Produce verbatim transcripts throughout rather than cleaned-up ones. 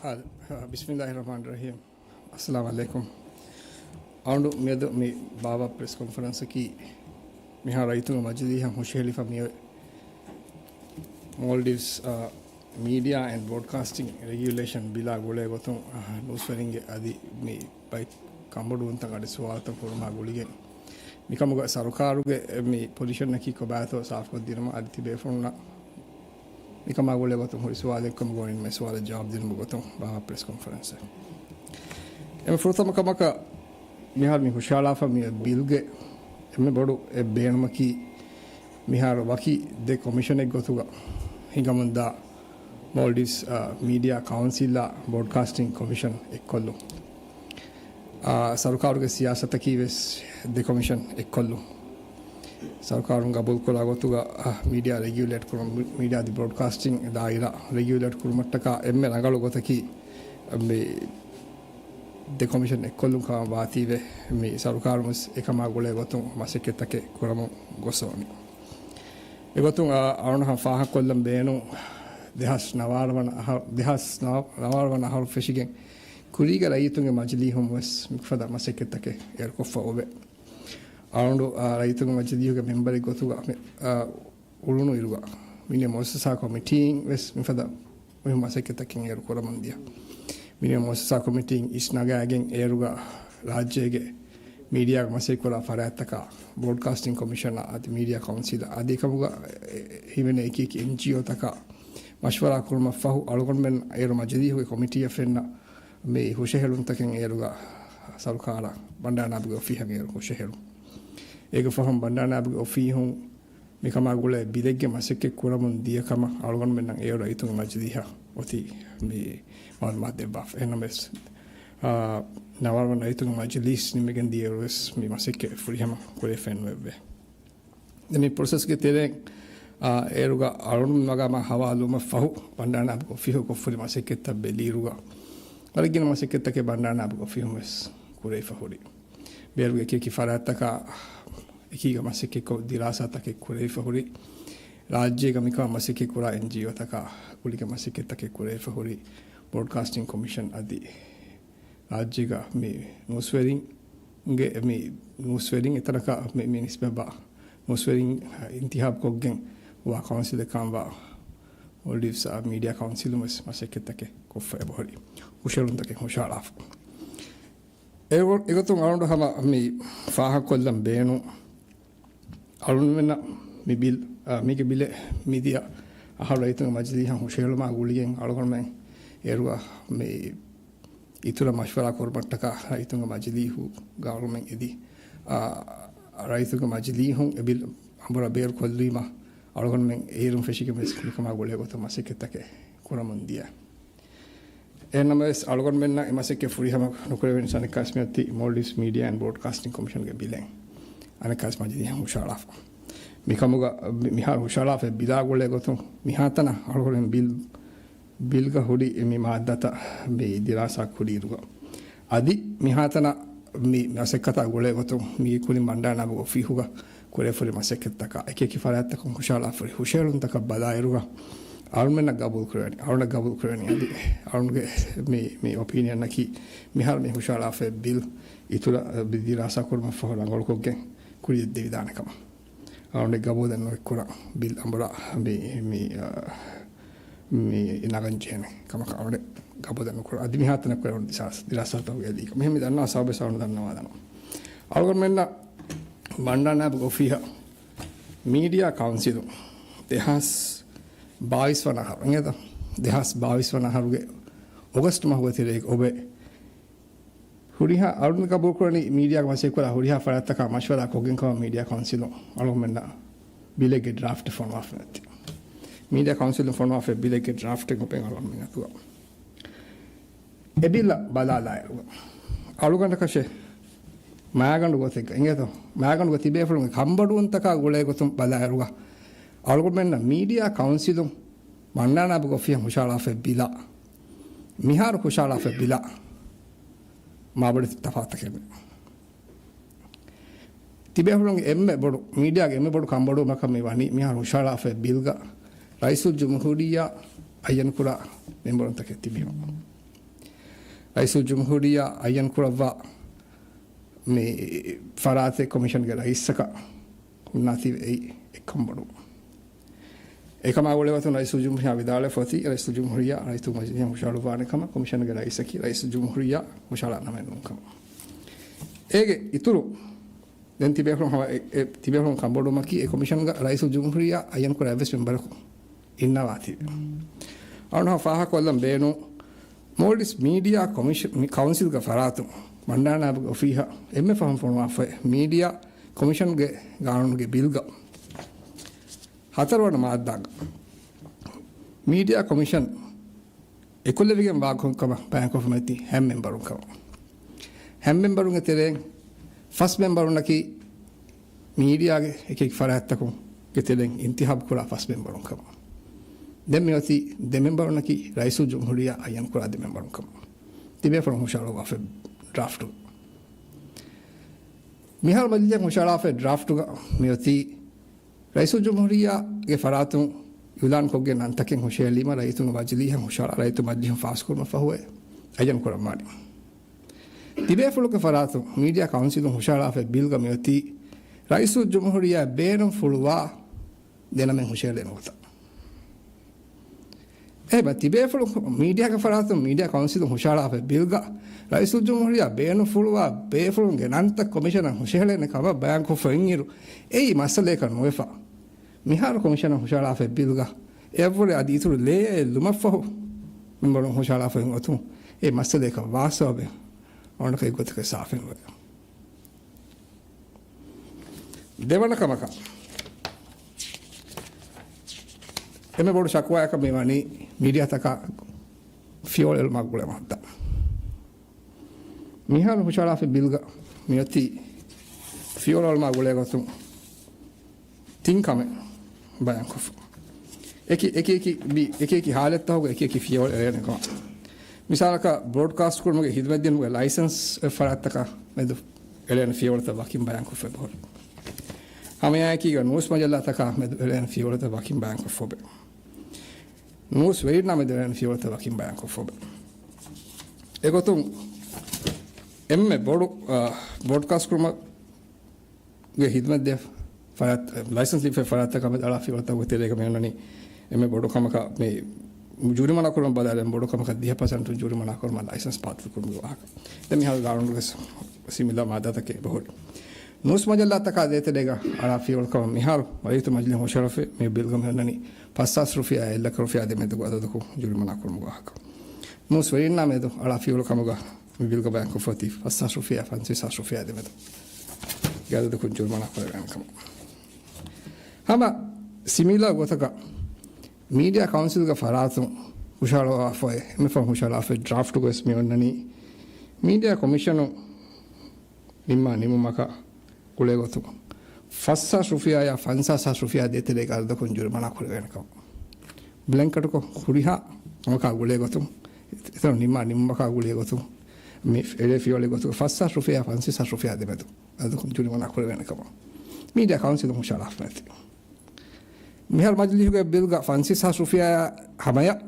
އާ، ބިސްމިއްލާހި ރަޙްމާނި ރަޙީމް. އައްސަލާމު ޢަލައިކުމް. އަޅުގަނޑު މިއަދު މި ބާވާ ޕްރެސް ކޮންފަރެންސަކީ މިހާރު ރައްޔިތުންގެ މަޖިލީހަށް ހުށަހެޅިފަ މިއޮތް މޯލްޑިވްސް، އާ، މީޑިއާ އެންޑް ބްރޯޑްކާސްޓިން ރެގިއުލޭޝަން ބިލާ ގުޅޭ ގޮތުން، އާ، ނޫސްވެރިންގެ އަދި މި ބައެއް ކަންބޮޑުވުންތަކަށް އަދި ސުވާލުތައް ހުރުމާ ގުޅިގެން، މިކަމުގަ ސަރުކާރުގެ މި ޕޮޒިޝަނަކީ ކޮބާތޯ ސާފުކޮށްދިނުމަށް އަދި ތިބޭފުޅުންނަށް މިކަމާ ގުޅޭ ގޮތުން ހުރި ސުވާލެއްކަމުގަ ވަނީ މި ސުވާލަށް ޖަވާބު ދިނުމުގެ ގޮތުން ބާވާ ޕްރެސް ކޮންފަރެންސެއް. އެންމެ ފުރަތަމަ ކަމަކަށް މިހާރު މި ހުށަހަޅާފަ މި ބިލްގެ އެންމެ ބޮޑު އެއް ބޭނުމަކީ މިހާރު ވަކި ދެ ކޮމިޝަނެއް ގޮތުގަ ހިނގަމުންދާ މޯލްޑިވްސް، އާ، މީޑިއާ ކައުންސިލްއާ ބްރޯޑްކާސްޓިން ކޮމިޝަން އެއްކޮށްލުން. އާ، ސަރުކާރުގެ ސިޔާސަތަކީ ވެސް ދެ ކޮމިޝަން އެއްކޮށްލުން. ސަރުކާރުން ގަބޫލުކުރާ ގޮތުގަ، އާ، މީޑިއާ ރެގިއުލޭޓް ކުރުން، މީޑިއާ އަދި ބްރޯޑްކާސްޓިން ދާއިރާ ރެގިއުލޭޓް ކުރުމަށްޓަކާ އެންމެ ރަނގަޅު ގޮތަކީ މި ދެ ކޮމިޝަން އެއްކޮށްލުން ކަމަށް ވާތީވެ، މި ސަރުކާރުން ވެސް އެކަމާ ގުޅޭ ގޮތުން މަސައްކަތްތަކެއް ކުރަމުން ގޮސް ވަނީ. އެގޮތުން އަ-، އަޅުގަނޑު ފާހަގަކޮށްލަން ބޭނުން ދެހާސް ނަވާރަ ވަނަ އަހަރު، ދެހާސް ނަވާރަ ވަނަ އަހަރު ފެށިގެން ކުރީގެ ރައްޔިތުންގެ މަޖިލީހުން ވެސް މިފަދަ މަސައްކަތްތަކެއް އޭރުކޮށްފަ އޮވޭ. އަޅުގަނޑު، އާ، ރައްޔިތުންގެ މަޖިލީހުގެ މެމްބަރެއް ގޮތުގަ މި، އާ، އުޅުނު އިރުގަ މިނި މުއައްސަސާ ކޮމިޓީން ވެސް މިފަދަ މުހިންމު މަސައްކަތްތަކެއް އޭރު ކުރަމުން ދިޔަ. މިނި މުއައްސަސާ ކޮމިޓީން އިސްނަގާގެން އޭރުގަ ރާއްޖޭގެ މީޑިއާގެ މަސައްކަތްކުރާ ފަރާތްތަކާ، ބްރޯޑްކާސްޓިން ކޮމިޝަނާ އަދި މީޑިއާ ކައުންސިލާ އަދި އެކަމުގަ ހިމެނޭ އެކި އެކި އެންޖީއޯތަކާ މަޝްވަރާ ކުރުމަށް ފަހު، އަޅުގަނޑުމެން އޭރު މަޖިލީހުގެ ކޮމިޓީއަށް ފެންނަ މި ހުށަހެޅުންތަކެއް އޭރުގަ ސަރުކާރަށް ބަނޑާރަނާބުގެ އޮފީހަށް އޭރު ހުށަހެޅުން. އޭގެ ފަހުން ބަނޑާރަނާބުގެ އޮފީހުން މިކަމާ ގުޅޭ ބިލެއްގެ މަސައްކަތް ކުރަމުން ދިޔަ ކަމަށް އަޅުގަނޑުމެންނަށް އޭރު ރައްޔިތުންގެ މަޖިލީހަށް އޮތީ މި މައުލޫމާތު ދެއްވާފަ. އެހެންނަމަވެސް، އާ، ނަވާރަ ވަނަ ރައްޔިތުންގެ މަޖިލީސް ނިމިގެން ދިޔައިރު ވެސް މި މަސައްކަތް ފުރިހަމަ ކުރެވިފައެއް ނުވެއްވޭ. ދެން މި ޕްރޮސެސްގެ ތެރެއިން، އާ، އޭރުގަ އަޅުގަނޑު މަގާމާ ހަވާލުވުމަށް ފަހު ބަނޑާރަނާބުގެ އޮފީހު ކޮށްފުރި މަސައްކަތްތައް ބެލިއިރުގަ، ވަރަށް ގިނަ މަސައްކަތްތަކެއް ބަނޑާރަނާބުގެ އޮފީހުން ވެސް ކުރެވިފަ ހުރި. ބޭރުގެ އެކި އެކި ފަރާތްތަކާ އެކީގަ މަސައްކަތްކޮށް، ދިރާސާތަކެއް ކުރެވިފަ ހުރި. ރާއްޖޭގަ މިކަމަށް މަސައްކަތްކުރާ އެންޖީއޯތަކާ ގުޅިގެން މަސައްކަތްތަކެއް ކުރެވިފަ ހުރި. ބްރޯޑްކާސްޓިން ކޮމިޝަން އަދި ރާއްޖޭގަ މި ނޫސްވެރިންގެ، މި ނޫސްވެރިން އެތަނަކަށް މި، މި ނިސްބަތްވާ ނޫސްވެރިން އިންތިހާބުކޮށްގެން ވާ ކައުންސިލެއް ކަމަށްވާ މޯލްޑިވްސް މީޑިއާ ކައުންސިލުން ވެސް މަސައްކަތްތަކެއް ކޮށްފަ އެބަހުރި. ހުށަހެޅުންތަކެއް ހުށަހަޅާފަ. އެ، އެގޮތުން އަޅުގަނޑު ހަމަ މި ފާހަގަކޮށްލަން ބޭނުން. އަޅުގަނޑުމެންނަށް މި ބިލް، އާ، މީގެ ބިލެއް މިދިޔަ އަހަރު ރައްޔިތުންގެ މަޖިލީހަށް ހުށަހެޅުމާ ގުޅިގެން އަޅުގަނޑުމެން އޭރުގަ މި އިތުރަށް މަޝްވަރާ ކުރުމަށްޓަކާ ރައްޔިތުންގެ މަޖިލީހުގަ އަޅުގަނޑުމެން އެދި، އާ، ރައްޔިތުންގެ މަޖިލީހުން އެ ބިލް އަނބުރާ ބޭރު ކޮށްލުވީމަ އަޅުގަނޑުމެން އޭރުން ފެށިގެން ވެސް މިކަމާ ގުޅޭ ގޮތަށް މަސައްކަތްތަކެއް ކުރަމުން ދިޔަ. އެހެންނަމަވެސް، އަޅުގަނޑުމެންނަށް އެ މަސައްކަތް ފުރިހަމަ ނުކުރެވެން އަނެއްކާވެސް މިއޮތީ މޯލްޑިވްސް މީޑިއާ އެންޑް ބްރޯޑްކާސްޓިން ކޮމިޝަންގެ ބިލެއް އަނެއްކާވެސް މަޖިލީހަށް ހުށަހަޅާފަ. މިކަމުގަ މި-، މިހާރު ހުށަހަޅާފައި ބިލާ ގުޅޭ ގޮތުން މިހާތަނަށް އަޅުގަނޑުމެން ބިލް، ބިލްގަ ހުރި މި މާއްދާތައް މި ދިރާސާ ކުރިއިރުގަ އަދި މިހާތަނަށް މި މަސައްކަތާ ގުޅޭ ގޮތުން މީގެ ކުރިން ބަންޑާރަނާބު އޮފީހުގަ ކުރެވިފަ ހުރި މަސައްކަތްތަކާ އެކި އެކި ފަރާތްތަކުން ހުށަހަޅާފަ ހުރި ހުށަހެޅުންތަކަށް ބަލާއިރުގަ އަޅުމެންނަށް ގަބޫލު ކުރެވެނީ، އަޅުންނަށް ގަބޫލު ކުރެވެނީ އަދި އަޅުންގެ މި، މި އޮޕީނިއަންއަކީ މިހާރު މި ހުށަހަޅާފައި ބިލް އިތުރަށް ދިރާސާ ކުރުމަށްފަހު ރަނގަޅުކޮށްގެން ކުރިއަށް ދެވިދާނެ ކަމަށް. އަޅުގަނޑެއް ގަބޫލެއް ނުވެ ކުރަން ބިލް އަނބުރާ މި، މި، އަ، މި ނަގަން ޖެހޭނެ ކަމަކަށް އަޅުގަނޑެއް ގަބޫލެއް ނުކުރަން. އަދި މިހާތަނަށް ކުރެވުނު ދިރާސާ، ދިރާސާތަކުގެ ލީކަ. މިހެން މި ދަންނަވާ ސަބަބެއް އަޅުގަނޑު ދަންނަވާލަން. އަޅުގަނޑުމެންނަށް ބަންޑާރަނާބުގެ އޮފީހަށް މީޑިއާ ކައުންސިލުން ދެހާސް ބާވީސް ވަނަ އަހަރު، އިނގޭތަ؟ ދެހާސް ބާވީސް ވަނަ އަހަރުގެ އޮގަސްޓް މަހުގެ ތެރޭގަ އޮވޭ. ހުރިހާ އަޅުން ގަބޫލުކުރަނީ މީޑިއާގެ މަސައްކަތްކުރާ ހުރިހާ ފަރާތްތަކާ މަޝްވަރާ ކޮށްގެން ކަމަށް މީޑިއާ ކައުންސިލުން އަޅުގަނޑުމެންނަށް ބިލެއްގެ ޑްރާފްޓެއް ފޮނުވާފަ ނެތި. މީޑިއާ ކައުންސިލުން ފޮނުވާފައި ބިލެއްގެ ޑްރާފްޓެއް އޮވޭ އަޅުގަނޑުމެން އަތުގަ. އެ ބިލަށް ބަލާލާއިރުގަ އަޅުގަނޑަކަށެއް މާގަނޑު ގޮތެއްގަ އިނގޭތޯ؟ މާގަނޑުގަ ތިބޭފުޅުންގެ ކަންބޮޑުވުންތަކާ ގުޅޭ ގޮތުން ބަލާއިރުގަ އަޅުގަނޑުމެންނަށް މީޑިއާ ކައުންސިލުން ބަންޑާރަނާބުގެ އޮފީހަށް ހުށަހަޅާފައި ބިލާ މިހާރު ހުށަހަޅާފައި ބިލާ މާބޮޑެތި ތަފާތަކެއް ނެތް. ތިބޭފުޅުންގެ އެންމެ ބޮޑު، މީޑިއާގެ އެންމެ ބޮޑު ކަންބޮޑުވުމަކަށް މި ވަނީ މިހާރު ހުށަހަޅާފައި ބިލްގަ ރައީސުލްޖުމްހޫރިއްޔާ އައްޔަންކުރާ މެމްބަރުންތަކެއް ތިބީމަ. ރައީސުލްޖުމްހޫރިއްޔާ އައްޔަން ކުރައްވާ މި ފަރާތެއް ކޮމިޝަންގެ ރައީސަކަށް ހުންނާތީވެ އެއީ އެއްކަން ބޮޑު. އެކަމާ އުޅޭ ގޮތުން ރައީސުލްޖުމްހޫރިއްޔާ ވިދާޅުވެފަ އޮތީ، ރައީސުލްޖުމްހޫރިއްޔާ ރައްޔިތުންގެ މަޖިލީހަށް ހުށަހަޅުއްވާނެ ކަމަށް، ކޮމިޝަންގެ ރައީސަކީ ރައީސުލްޖުމްހޫރިއްޔާ ހުށަހަޅާ ނަމެއް ނޫން ކަމަށް. އޭގެ އިތުރު ދެން ތިބޭފުޅުން ހަމަ އެ، އެ، ތިބޭފުޅުން ކަންބޮޑުވުމަކީ އެ ކޮމިޝަންގަ ރައީސުލްޖުމްހޫރިއްޔާ އައްޔަން ކުރާ އެއްވެސް މެމްބަރަކު އިންނަވާތީވެ. އަޅުގަނޑު ފާހަގަކޮށްލަން ބޭނުން، މޯލްޑިވްސް މީޑިއާ ކޮމިޝަ-، މި-، ކައުންސިލްގެ ފަރާތުން ބަންޑާރަ ނާއިބުގެ އޮފީހަށް އެންމެ ފަހުން ފޮނުވާފައި މީޑިއާ ކޮމިޝަންގެ ގާނޫނުގެ ބިލްގަ ހަތަރުވަނަ މާއްދާގަ މީޑިއާ ކޮމިޝަން އެކުލެވިގެން ވާ ކަމަށް ބަޔާންކޮށްފަ މިއޮތީ ހަތް މެމްބަރުން ކަމަށް. ހަތް މެމްބަރުންގެ ތެރެއިން ފަސް މެމްބަރުންނަކީ މީޑިއާގެ އެކިއެކި ފަރާތްތަކުންގެ ތެރެއިން އިންތިހާބު ކުރާ ފަސް މެމްބަރުން ކަމަށް. ދެން މިއޮތީ ދެ މެމްބަރުންނަކީ ރައީސުލްޖުމްހޫރިއްޔާ އައްޔަން ކުރާ ދެ މެމްބަރުން ކަމަށް. ތިބޭފުޅުން ހުށަހަޅުއްވާފައި ޑްރާފްޓު. މިހާރު މަޖިލީހަށް ހުށަހަޅާފައި ޑްރާފްޓުގަ މިއޮތީ ރައީސުލްޖުމްހޫރިއްޔާގެ ފަރާތުން އިއުލާންކޮށްގެން ނަންތަކެއް ހުށަހެޅީމަ ރައްޔިތުންގެ މަޖިލީހަށް ހުށަހަޅާ ރައްޔިތު މަޖިލީހުން ފާސްކުރުމަށް ފަހުވެ އައްޔަން ކުރައްވާނެ. ތިބޭފުޅުންގެ ފަރާތުން މީޑިއާ ކައުންސިލުން ހުށަހަޅާފައި ބިލްގަ މިއޮތީ ރައީސުލްޖުމްހޫރިއްޔާ ބޭނުންފުޅުވާ ދެނަމެއް ހުށަހެޅޭނެ ގޮތަށް. އެހެންވެ، ތިބޭފުޅުން މީޑިއާގެ ފަރާތުން މީޑިއާ ކައުންސިލުން ހުށަހަޅާފައި ބިލްގަ ރައީސުލްޖުމްހޫރިއްޔާ ބޭނުންފުޅުވާ ބޭފުޅުންގެ ނަންތައް ކޮމިޝަނަށް ހުށަހެޅޭނެ ކަމަށް ބަޔާންކޮށްފަ އިންއިރު، އެއީ މައްސަލައަކަށް ނުވެފަ، މިހާރު ކޮމިޝަނަށް ހުށަހަޅާފައި ބިލްގަ އެއަށްވުރެ އަދި އިތުރު ލޭއެއް ލުމަށްފަހު މެމްބަރުން ހުށަހަޅާފައި އޮތުން އެ މައްސަލައަކަށް ވާ ސަބަބެއް އަޅުގަނޑަކަށް އެއްގޮތަކަށް ސާފެއް ނުވޭ. ދެވަނަ ކަމަކަށް، އެންމެ ބޮޑު ޝަކުވާއަކަށް މި ވަނީ މީޑިއާތަކަށް ފިޔަވަޅު އެޅުމާ ގުޅޭ މައްދާ. މިހާރު ހުށަހަޅާފައި ބިލްގަ މިއޮތީ ފިޔަވަޅު އެޅުމާ ގުޅޭ ގޮތުން ތިން ކަމެއް ބަޔާންކޮށްފަ. އެކި، އެކި، އެކި، މި، އެކި، އެކި ހާލަތްތަކުގަ އެކި، އެކި ފިޔަވަޅު އެޅޭނެ ކަމަށް. މިސާލަކަށް، ބްރޯޑްކާސްޓް ކުރުމުގެ ހިދުމަތް ދިނުމުގެ ލައިސަންސް އޮތް ފަރާތްތަކާ މެދު އެޅޭނެ ފިޔަވަޅުތައް ވަކިން ބަޔާންކޮށްފައި ބަހުރި. ހަމައެއާއެކީގަ ނޫސް މަޖައްލާތަކާ މެދު އެޅޭނެ ފިޔަވަޅުތައް ވަކިން ބަޔާންކޮށްފަ އޮބެ. ނޫސް ވެރިންނާ މެދު އެޅޭނެ ފިޔަވަޅުތައް ވަކިން ބަޔާންކޮށްފަ އޮބެ. އެގޮތުން އެންމެ ބޮޑު، އާ، ބްރޯޑްކާސްޓް ކުރުމަށް ގެ ހިދުމަތް ދޭ ފަރާތް، ލައިސަންސް ލިބިފައި ފަރާތްތަކާ މެދު އަޅާ ފިޔަވަޅުތަކުގެ ތެރޭގަ މި އޮންނަނީ އެންމެ ބޮޑު ކަމަކަށް މި ޖުރިމަނާ ކުރުމަށް ބަލާލަން ބޮޑު ކަމަކަށް ދިހަ ޕަސެންޓު ޖުރިމަނާ ކުރުމަށް ލައިސަންސް ބާތިލް ކުރުމުގެ ވާހަކަ. ދެން މިހާރު ގާނޫނުގެ ސިމިލާ މާއްދާތަކެއް އެބަހުރި. ނޫސް މަޖައްލާތަކާ ދޭތެރޭގަ އަޅާ ފިޔަވަޅު ކަމަށް މިހާރު ރައްޔިތު މަޖިލީހުން ހުށަހެޅިފައި މި ބިލްގަ މި އޮންނަނީ ފަސްހާސް ރުފިޔާ އެއްލަކަ ރުފިޔާ ދެމެދުގެ އަދަދަކުން ޖުރިމަނާ ކުރުމުގެ ވާހަކަ. ނޫސް ވެރިންނާ މެދު އަޅާ ފިޔަވަޅު ކަމުގަ މި ބިލްގަ ބަޔާންކޮށްފަ އޮތީ ފަސްހާސް ރުފިޔާ ފަންސަވީސް ހާސް ރުފިޔާ ދެމެދު ގެ އަދަދަކުން ޖުރިމަނާ ކުރެވޭނެ ކަމަށް. ހަމަ ސިމީލާ ގޮތަކަށް މީޑިއާ ކައުންސިލްގެ ފަރާތުން ހުށަހަޅުވާފައި، އެންމެ ފަހުން ހުށަހަޅާފައި ޑްރާފްޓުގައި ވެސް މި އޮންނަނީ މީޑިއާ ކޮމިޝަނުން ނިންމާ ނިންމުމަކާ ގުޅޭ ގޮތުން ފަސްހާސް ރުފިޔާއާ ފަންސާސް ހާސް ރުފިޔާ ދޭތެރޭގަ އަދަދަކުން ޖުރިމަނާ ކުރެވޭނެ ކަމަށް. ބްލެންކެޓްކޮށް ހުރިހާ ކަމަކާ ގުޅޭ ގޮތުން، އެތަނުން ނިންމާ ނިންމުމަކާ ގުޅޭ ގޮތުން، މި އެޅޭ ފިޔަވަޅުގެ ގޮތުގަ ފަސްހާސް ރުފިޔާ ފަންސާސް ހާސް ރުފިޔާ ދެމެދު އަދަދަކުން ޖުރިމަނާ ކުރެވޭނެ ކަމަށް މީޑިއާ ކައުންސިލުން ހުށަހަޅާފަ އެތި. މިހާރު މަޖިލީހުގެ ބިލްގަ ފަންސާސް ހާސް ރުފިޔާއާ ހަމަޔަށް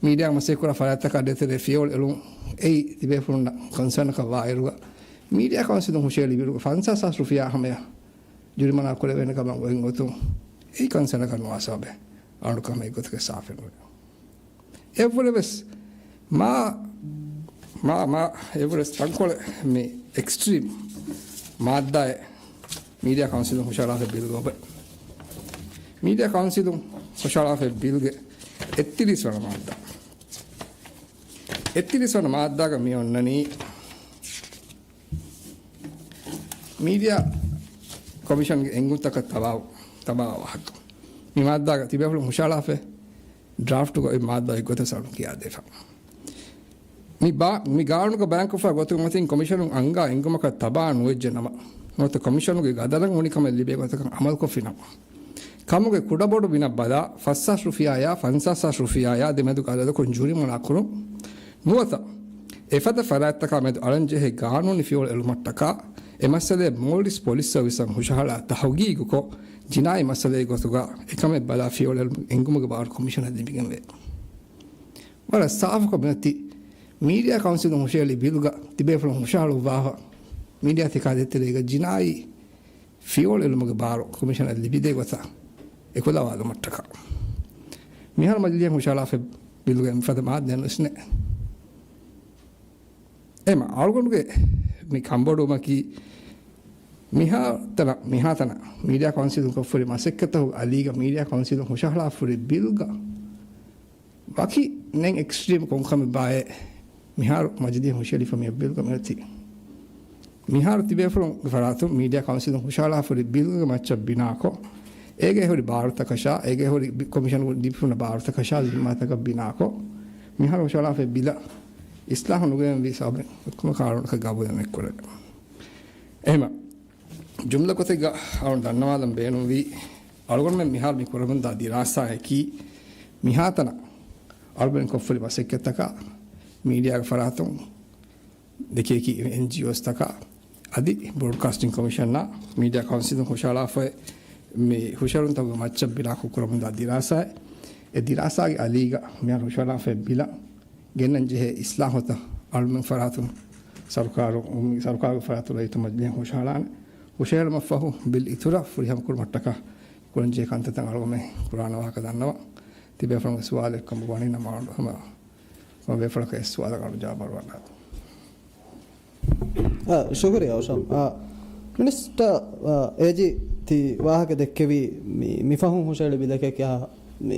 މީޑިއާ މަސައްކަތްކުރާ ފަރާތްތަކާ ދޭތެރޭ ފިޔަވަޅު އެޅުން އެއީ ތިބޭފުޅުންނަށް ކޮންސާނަކަށް ވާއިރުގަ، މީޑިއާ ކައުންސިލުން ހުށަހެޅި ބިލުގަ ފަންސާސް ހާސް ރުފިޔާ ހަމަޔަށް ޖުރިމަނާ ކުރެވޭނެ ކަމަށް އޮތް ގޮތުން އެއީ ކޮންސާނަކަށް ނުވާ ސަބަބެއް އަޅުގަނޑު ކަމެއް އެއްގޮތަކަށް ސާފެއް ނުވޭ. އެއަށްވުރެ ވެސް މާ، މާ، މާ އެއަށްވުރެ ވެސް ތަންކޮޅެއް މި އެކްސްޓްރީމް މާއްދާއެއް މީޑިއާ ކައުންސިލުން ހުށަހަޅާފައި ބިލްގަ އޮވޭ. މީޑިއާ ކައުންސިލުން ހުށަހަޅާފައި ބިލްގެ އެއްތިރީސް ވަނަ މާއްދާ. އެއްތިރީސް ވަނަ މާއްދާގަ މި އޮންނަނީ މީޑިއާ ކޮމިޝަންގެ އެންގުންތަކަށް ތަބާ، ތަބާ ވާހަކަ. މި މާއްދާގަ ތިބޭފުޅުން ހުށަހަޅާފައި ޑްރާފްޓުގަ އޮތް މާއްދާ އެއްގޮތަށް ސަރުން ކިޔާދެފަ. މި ބާ، މި ގާނޫނުގަ ބަޔާންކޮށްފަ ގޮތުން މަތިން ކޮމިޝަނުން އަންގާ އެންގުމަކަށް ތަބާ ނުވެއްޖެ ނަމަ، ނުވަތަ ކޮމިޝަނުގެ ގަދަރަށް އުނިކަމެއް ލިބޭ ގޮތަކަށް އަމަލުކޮށްފިނަމަ، ކަމުގެ ކުޑަބޮޑު ބިނަށް ބަލާ، ފަސްހާސް ރުފިޔާއާ ފަންސާސް ހާސް ރުފިޔާއާ ދެމެދު އަދަދަކުން ޖުރިމަނާ ކުރުން. ނުވަތަ، އެފަދަ ފަރާތްތަކާ މެދު އަޅަންޖެހޭ ގާނޫނީ ފިޔަވަޅު އެޅުމަށްޓަކާ، އެ މައްސަލައަށް މޯލްޑިވްސް ޕޮލިސް ސަރވިސަށް ހުށަހަޅާ ތަހުގީގުކޮށް، ޖިނާއީ މައްސަލައެއް ގޮތުގަ އެކަމެއް ބަލާ ފިޔަވަޅު އެޅުމުގެ އެންގުމުގެ ބާރު ކޮމިޝަނަށް ލިބިގެންވޭ. ވަރަށް ސާފުކޮށް މިއޮތީ މީޑިއާ ކައުންސިލުން ހުށަހެޅި ބިލްގަ ތިބޭފުޅުން ހުށަހަޅުއްވާފަ، މީޑިއާ ތި ކާދެއްތެރޭގަ ޖިނާއީ ފިޔަވަޅު އެޅުމުގެ ބާރު ކޮމިޝަނަށް ލިބިދޭ ގޮތަށް އެކުލަވާލުމަށްޓަކާ. މިހާރު މަޖިލީހަށް ހުށަހަޅާފަ ބިލުގެ މިފަދަ މާއްދައެއް ނުވެސްނެ. އެމަ އަޅުގަނޑުގެ މި ކަންބޮޑުވުމަކީ، މިހާތަނަށް، މިހާތަނަށް މީޑިއާ ކައުންސިލުން ކޮށްފުރި މަސައްކަތްތަކުގެ އަލީގަ މީޑިއާ ކައުންސިލުން ހުށަހަޅާފަ ހުރި ބިލްގަ ވަކި ނެން އެކްސްޓްރީމް ކޮންކަމެއް ބާއޭ މިހާރު މަޖިލީހަށް ހުށަހެޅިފަ މި ބިލްގަ މިއޮތީ. މިހާރު ތިބޭފުޅުންގެ ފަރާތުން މީޑިއާ ކައުންސިލުން ހުށަހަޅާފަ ހުރި ބިލްގެ މައްޗަށް ބިނާކޮށް، އޭގަ ހުރި ބާރުތަކަށާ، އޭގަ ހުރި ބި-، ކޮމިޝަނުން ލިބިފަ ހުންނަ ބާރުތަކަށާ ޒިންމާތަކަށް ބިނާކޮށް، މިހާރު ހުށަހަޅާފަ ބިލަށް އިސްލާހު ނުގެންވީ ސަބަބެއް ކޮންމެ ކާރަނައަކަށް ގަބޫލެއް ނެތްކުރޭ. އެހެމަ ޖުމްލަ ގޮތެއްގަ އަޅުން ދަންނަވާލަން ބޭނުންވީ، އަޅުގަނޑުމެން މިހާރު މި ކުރަމުންދާ ދިރާސާއަކީ، މިހާތަނަށް އަޅުގަނޑު ކޮށްފުރި މަސައްކަތްތަކާ، މީޑިއާގެ ފަރާތުން ދެކޭކި އެންޖީއޯސްތަކާ، އަދި ބްރޯޑްކާސްޓިން ކޮމިޝަނާ، މީޑިއާ ކައުންސިލުން ހުށަހަޅާފައި މި ހުށަހެޅުންތަކުގެ މައްޗަށް ބިނާކޮށް ކުރަމުންދާ ދިރާސާއެއް. އެ ދިރާސާގެ އަލީގަ މިހާރު ހުށަހަޅާފައި ބިލަށް ގެންނަން ޖެހޭ އިސްލާހުތައް އަޅުމެން ފަރާތުން ސަރުކާރު، ސަރުކާރުގެ ފަރާތުން ރައްޔިތު މަޖިލީހަށް ހުށަހަޅާނެ. ހުށަހެޅުމަށްފަހު ބިލް އިތުރަށް ފުރިހަމަ ކުރުމަށްޓަކާ ކުރަންޖެހޭ ކަންތައްތައް އަޅުގަނޑުމެން ކުރާނެ ވާހަކަ ދަންނަވަން. ތިބޭފުޅުންގެ ސުވާލެއް ކަމަށް ވަނީ ނަމަ އަޅު ހަމަ ކޮންމެ ބޭފުޅަކަށް އެ ސުވާލަށް އަޅު ޖަވާބު އަރުވަންނާތީ. އާ، ޝުކުރިއްޔާ އޮށޯ. އާ، މިނިސްޓަރ، އާ، އޭޖީ ތި ވާހަކަ ދެއްކެވީ މި-، މިފަހުން ހުށަހެޅި ބިލަކަކީ އާ، މި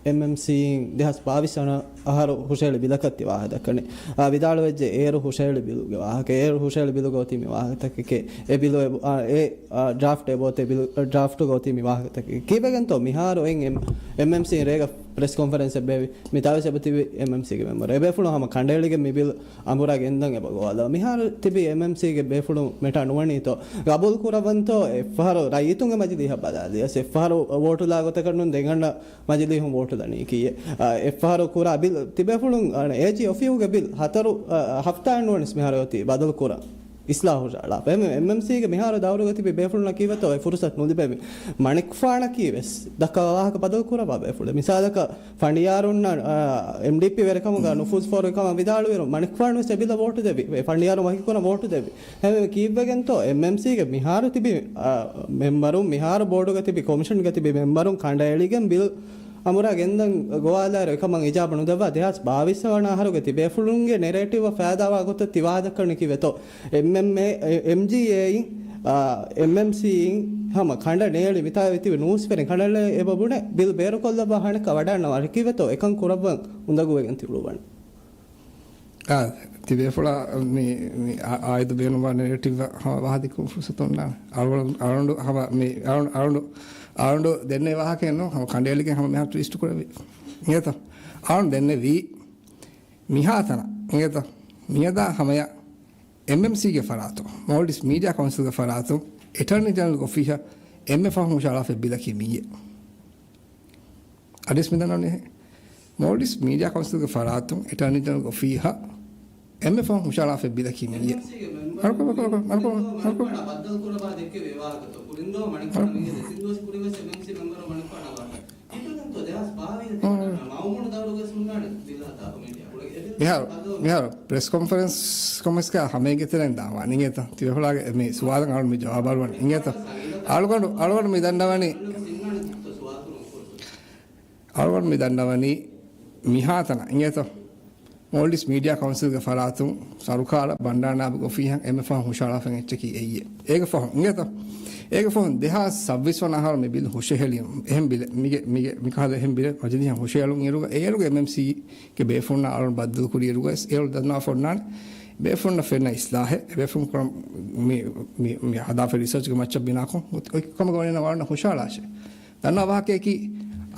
އެމްއެމްސީއިން ދެހާސް ބާވީސް ވަނަ އަހަރު ހުށަހެޅި ބިލަކަށް ތި ވާހަކަ ދައްކަނީ. އާ، ވިދާޅުވެއްޖެ އޭރު ހުށަހެޅި ބިލުގެ ވާހަކަ. އޭރު ހުށަހެޅި ބިލުގަ އޮތީ މި ވާހަކަތަކެކޭ. އެ ބިލު އެބު-، އާ، އެ، އާ، ޑްރާފްޓް އެބައޮތޭ ބިލު، އާ، ޑްރާފްޓުގަ އޮތީ މި ވާހަކަތަކެކޭ. ކީއްވެގެންތޯ މިހާރު އެން އެމް-، އެމްއެމްސީއިން ރޭގަ ޕްރެސް ކޮންފަރެންސް އެއްބޭވި. މި ތާވީސް އެބަތިބި އެމްއެމްސީގެ މެމްބަރު. އެބޭފުޅުން ހަމަ ކަނޑައެޅިގެން މި ބިލް އަނބުރާ ގެންދަން އެބަ ގޮވާލަ. މިހާރު ތިބި އެމްއެމްސީގެ ބޭފުޅުން މެޓާ ނުވަނީތޯ؟ ގަބޫލު ކުރައްވަންތޯ؟ އެއްފަހަރު ރައްޔިތުންގެ މަޖިލީހަށް ބަލާލިޔަސް އެއްފަހަރު ވޯޓުލާ ގޮތަކަށް ނޫން ދެން އަންނަ މަޖިލީހުން ވޯޓުލަނީކީއެއް. އާ، އެއްފަހަރު ކުރާ ބިލް ތިބޭފުޅުން، އާ، އޭޖީ އޮފީހުގެ ބިލް ހަތަރު، އާ، ހަފްތާއެއް ނުވަނީސް މިހާރު އޮތީ ބަދަލު ކުރަން. އިސްލާހު ހުށަހަޅާފަ. އެމް-، އެމްއެމްސީގެ މިހާރު ދައުރުގަ ތިބި ބޭފުޅުންނަކީ ވެތޯ އެ ފުރުސަތު ނުލިބެވި. މަނިކުފާނަކީ ވެސް ދައްކާ ވާހަކަ ބަދަލު ކުރައްވާ ބޭފުޅެއް. މިސާލަކަށް ފަނޑިޔާރުންނަށް، އާ، އެމްޑީޕީ ވެރިކަމުގަ ނުފޫޒު ފޯރުވި ކަމަށް ވިދާޅުވިއިރު، މަނިކުފާނު ވެސް އެ ބިލަށް ވޯޓު ދެއްވި. އެ ފަނޑިޔާރުން ވަކިކުރަން ވޯޓު ދެއްވި. އެހެންވެ ކީއްވެގެންތޯ އެމްއެމްސީގެ މިހާރު ތިބި، އާ، މެމްބަރުން، މިހާރު ބޯޑުގަ ތިބި ކޮމިޝަންގަ ތިބި މެމްބަރުން ކަނޑައެޅިގެން ބިލް އަނބުރާ ގެންދަން ގޮވާލާއިރު އެކަމަށް އިޖާބަ ނުދެއްވާ. ދެހާސް ބާވީސް ވަނަ އަހަރުގެ ތިބޭފުޅުންގެ ނެރޭޓިވްއަށް ފައިދާވާ ގޮތަށް ތި ވާހަކަ ދައްކަނީކީ ވެތޯ. އެމްއެމްއޭ، އެ-، އެމްޖީއޭއިން، އާ، އެމްއެމްސީއިން ހަމަ ކަނޑަ ނޭޅި މިތާ ވިތިވި ނޫސްވެރިން ކަނޑައެޅޭ އެބަ ބުނެ ބިލް ބޭރުކޮށްލައްވާ ހަނެއްކާ ވަޑާންނަވާނެކީ ވެތޯ އެކަން ކުރައްވަން އުނދަގޫވެގެން ތިއުޅުއްވަނީ. އާ، ތިބޭފުޅާ މި، މި އާ-، އާއިދު ބޭނުންވާ ނެރޭޓިވް ހަމަ ވާހަދިކުން ފުރުސަތު އޮންނާނެ. އަޅުގަނޑު، އަޅުގަނޑު ހަމަ މި، އަޅު-، އަޅުގަނޑު، އަޅުގަނޑު ދެންނެވި ވާހަކައެއް ނޫން. ހަމަ ކަނޑައެޅިގެން ހަމަ މިހާރު ޓްވިސްޓް ކުރެއްވި. އިނގޭތަ؟ އަޅުގަނޑު ދެންނެވީ މިހާތަނަށް. އިނގޭތަ؟ މިއަދާ ހަމަޔަށް އެމްއެމްސީގެ ފަރާތުން، މޯލްޑިވްސް މީޑިއާ ކައުންސިލްގެ ފަރާތުން، އެޓާނީ ޖެނެރަލްގެ އޮފީހަށް އެންމެ ފަހުން ހުށަހަޅާފައި ބިލަކީ މިއެއް. އަދިވެސް މިދަންނަވަނީ މޯލްޑިވްސް މީޑިއާ ކައުންސިލްގެ ފަރާތުން އެޓާނީ ޖެނެރަލްގެ އޮފީހަށް އެންމެ ފަހުން ހުށަހަޅާފައި ބިލަކީ މިއެއް. އަޅުކަމަކު، އަޅުކަމަކު، އަޅުކަމަކު، އަޅުކަމަކު. މިހާރު، މިހާރު ޕްރެސް ކޮންފަރެންސް ކޮމެސްގަ ހަމައެކަނި ދާވާ ނިނގޭތަ؟ ތިބޭފުޅާގެ މި ސުވާލަށް އަޅު މި ޖަވާބު އަރުވަން ނިނގޭތަ؟ އަޅުގަނޑު، އަޅުގަނޑު މި ދަންނަވަނީ، އަޅުގަނޑު މި ދަންނަވަނީ މިހާތަނަށް ނިނގޭތަ؟ މޯލްޑިވްސް މީޑިއާ ކައުންސިލްގެ ފަރާތުން ސަރުކާރަށް ބަންޑާރަ ނާއިބުގެ އޮފީހަށް އެންމެ ފަހުން ހުށަހަޅާފައި އެއްޗަކީ އެއީ. އޭގެ ފަހުން ނިނގޭތަ؟ އޭގެ ފަހުން ދެހާސް ސައްބީސް ވަނަ އަހަރު މި ބިލް ހުށަހެޅި އެހެން ބިލެއް، މިގެ، މިގެ، މިކަހަލަ އެހެން ބިލެއް މަޖިލީހަށް ހުށަހެޅުން އިރުގަ، އޭރުގެ އެމްއެމްސީގެ ބޭފުޅުންނާ އަޅުން ބައްދަލު ކުރި އިރުގަ ވެސް އޭރު ދަންނަވާފަ އޮންނާނެ. ބޭފުޅުންނަށް ފެންނަ އިސްލާހެއް، ބޭފުޅުން ކުރަން މި، މި، މި ހަދާފަ ރިސާޗްގެ މައްޗަށް ބިނާކޮށް، އޮތް ކަމަކަށް ވަނީ ނަމަ އަޅުންނަށް ހުށަހަޅާށޭ. ދަންނަވާ ވާހަކަޔަކީ،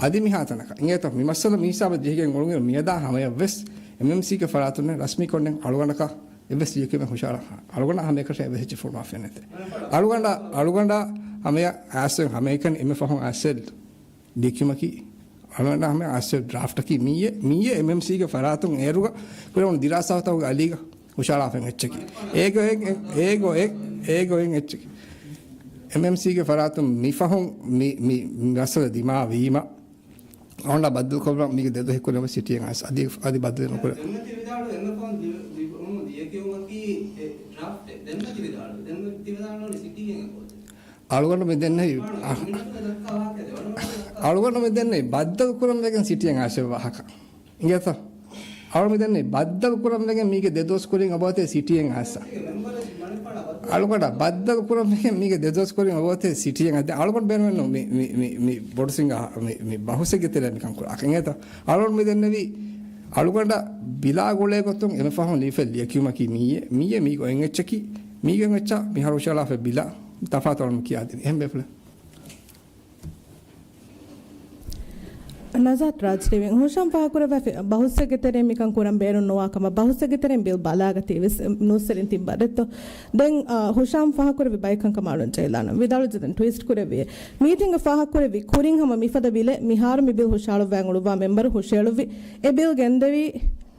އަދި މިހާތަނަކަށް އިނގޭތޯ މި މައްސަލަ މި ހިސާބަށް ޖެހިގެން އުޅުނުއިރު މިއަދާ ހަމަޔަށްވެސް އެމްއެމްސީގެ ފަރާތުން ރަސްމީކޮށްނެ އަޅުގަނޑަކަށް އެއްވެސް ލިޔެކިޔުމެއް ހުށަހަޅާ، އަޅުގަނޑާ ހަމައެކަށް އެއްވެސް އެއްޗެއް ފޮނުވާފައެއް ނެތޭ. އަޅުގަނޑާ، އަޅުގަނޑާ ހަމަޔަށް އައިސް ހަމައެކަނި އެންމެ ފަހުން އައިސް ލިޔެކިޔުމަކީ، އަޅުގަނޑާ ހަމަޔަށް އައިސް ޑްރާފްޓަކީ މިއީ، މިއީ އެމްއެމްސީގެ ފަރާތުން އޭރުގަ ކުރެވުނު ދިރާސާތަކުގެ އަލީގަ ހުށަހަޅާފައި އެއްޗަކީ. އޭގޮ އެ، އޭގޮ އެ، އޭގޮ އެ އެއްޗަކީ. އެމްއެމްސީގެ ފަރާތުން މިފަހުން މި، މި، މި މައްސަލަ ދިމާވީމަ، އަޅުގަނޑާ ބައްދަލުކޮށްލަން މީގެ ދެދުވަހެއް ކުރިން އޮތް ސިޓީއެއް އައިސް އަދި، އަދި ބައްދަލެއް ނުކުރޭ. ދެންމެ ތިވިދާޅު ދެންމެ ފޯން ލިޔެ-، ލިޔެ-، ލިޔެކިޔުމަކީ އެ ޑްރާފްޓެއް. ދެންމެ ތިވިދާޅު، ދެންމެ ތިވިދާޅު ވަނީ ސިޓީއެއް އެކޯ. އަޅުގަނޑު މި ދެންނެވި، އަޅުގަނޑު މި ދެންނެވި ބައްދަލު ކުރަން ވެގެން ސިޓީއެއް އައިސް ވާހަކަ. އިނގޭތަ؟ އަޅުގަނޑު މި ދެންނެވި ބައްދަލު ކުރަން ވެގެން މީގެ ދެ ދުވަސް ކުރިން އޮބާތޭ ސިޓީއެއް އައިސް. އަޅުގަނޑާ ބައްދަލު ކުރަން ވެގެން މީގެ ދެ ދުވަސް ކުރިން އޮބާތޭ ސިޓީއެއް އައިސް. އަޅުގަނޑު ބޭނުމެއް ނޫން މި، މި، މި، މި ބޮޑު ސިނގާ މި، މި ބަހުސެއްގެ ތެރޭ މިކަން ކުރާކަށް. އިނގޭތަ؟ އަޅުގަނޑު މި ދެންނެވީ އަޅުގަނޑަށް ބިލާ ގުޅޭ ގޮތުން އެންމެ ފަހުން ލިޔެފަ ލިޔެކިޔުމަކީ މިއީ، މިއީ މީގެ އޮތް އެއްޗަކީ، މީގެ އޮތް އެއްޗާ މިހާރު ހުށަހަޅާފައި ބިލާ ތަފާތު އަޅުގަނޑު ކިޔާދިނީ. އެހެން ބޭފުޅެއް. ނަޒާތް ރާޖް ޓީވީ. ހުޝާމް ފާހަގަކުރައްވާފި ބަހުސްއެއްގެ ތެރެއިން މިކަން ކުރަން ބޭނުން ނުވާ ކަމަށް، ބަހުސްއެއްގެ ތެރެއިން ބިލް ބަލާގަތީ ވެސް ނޫސްވެރިން ތިން ބައްދަލުތޯ. ދެން، އާ، ހުޝާމް ފާހަގަކުރެއްވި ބައެއް ކަންކަމަށް އަޅުން ޖެހިލާނަން. ވިދާޅުވެއްޖެ ދެން ޓްވިސްޓް ކުރެއްވިއޭ. މީޓިންގަށް ފާހަގަކުރެއްވި ކުރިން ހަމަ މިފަދަ ބިލެއް މިހާރު މި ބިލް ހުށަހަޅުއްވާން އުޅުއްވާ މެމްބަރު ހުށަހެޅުއްވި އެ ބިލް ގެންދެވީ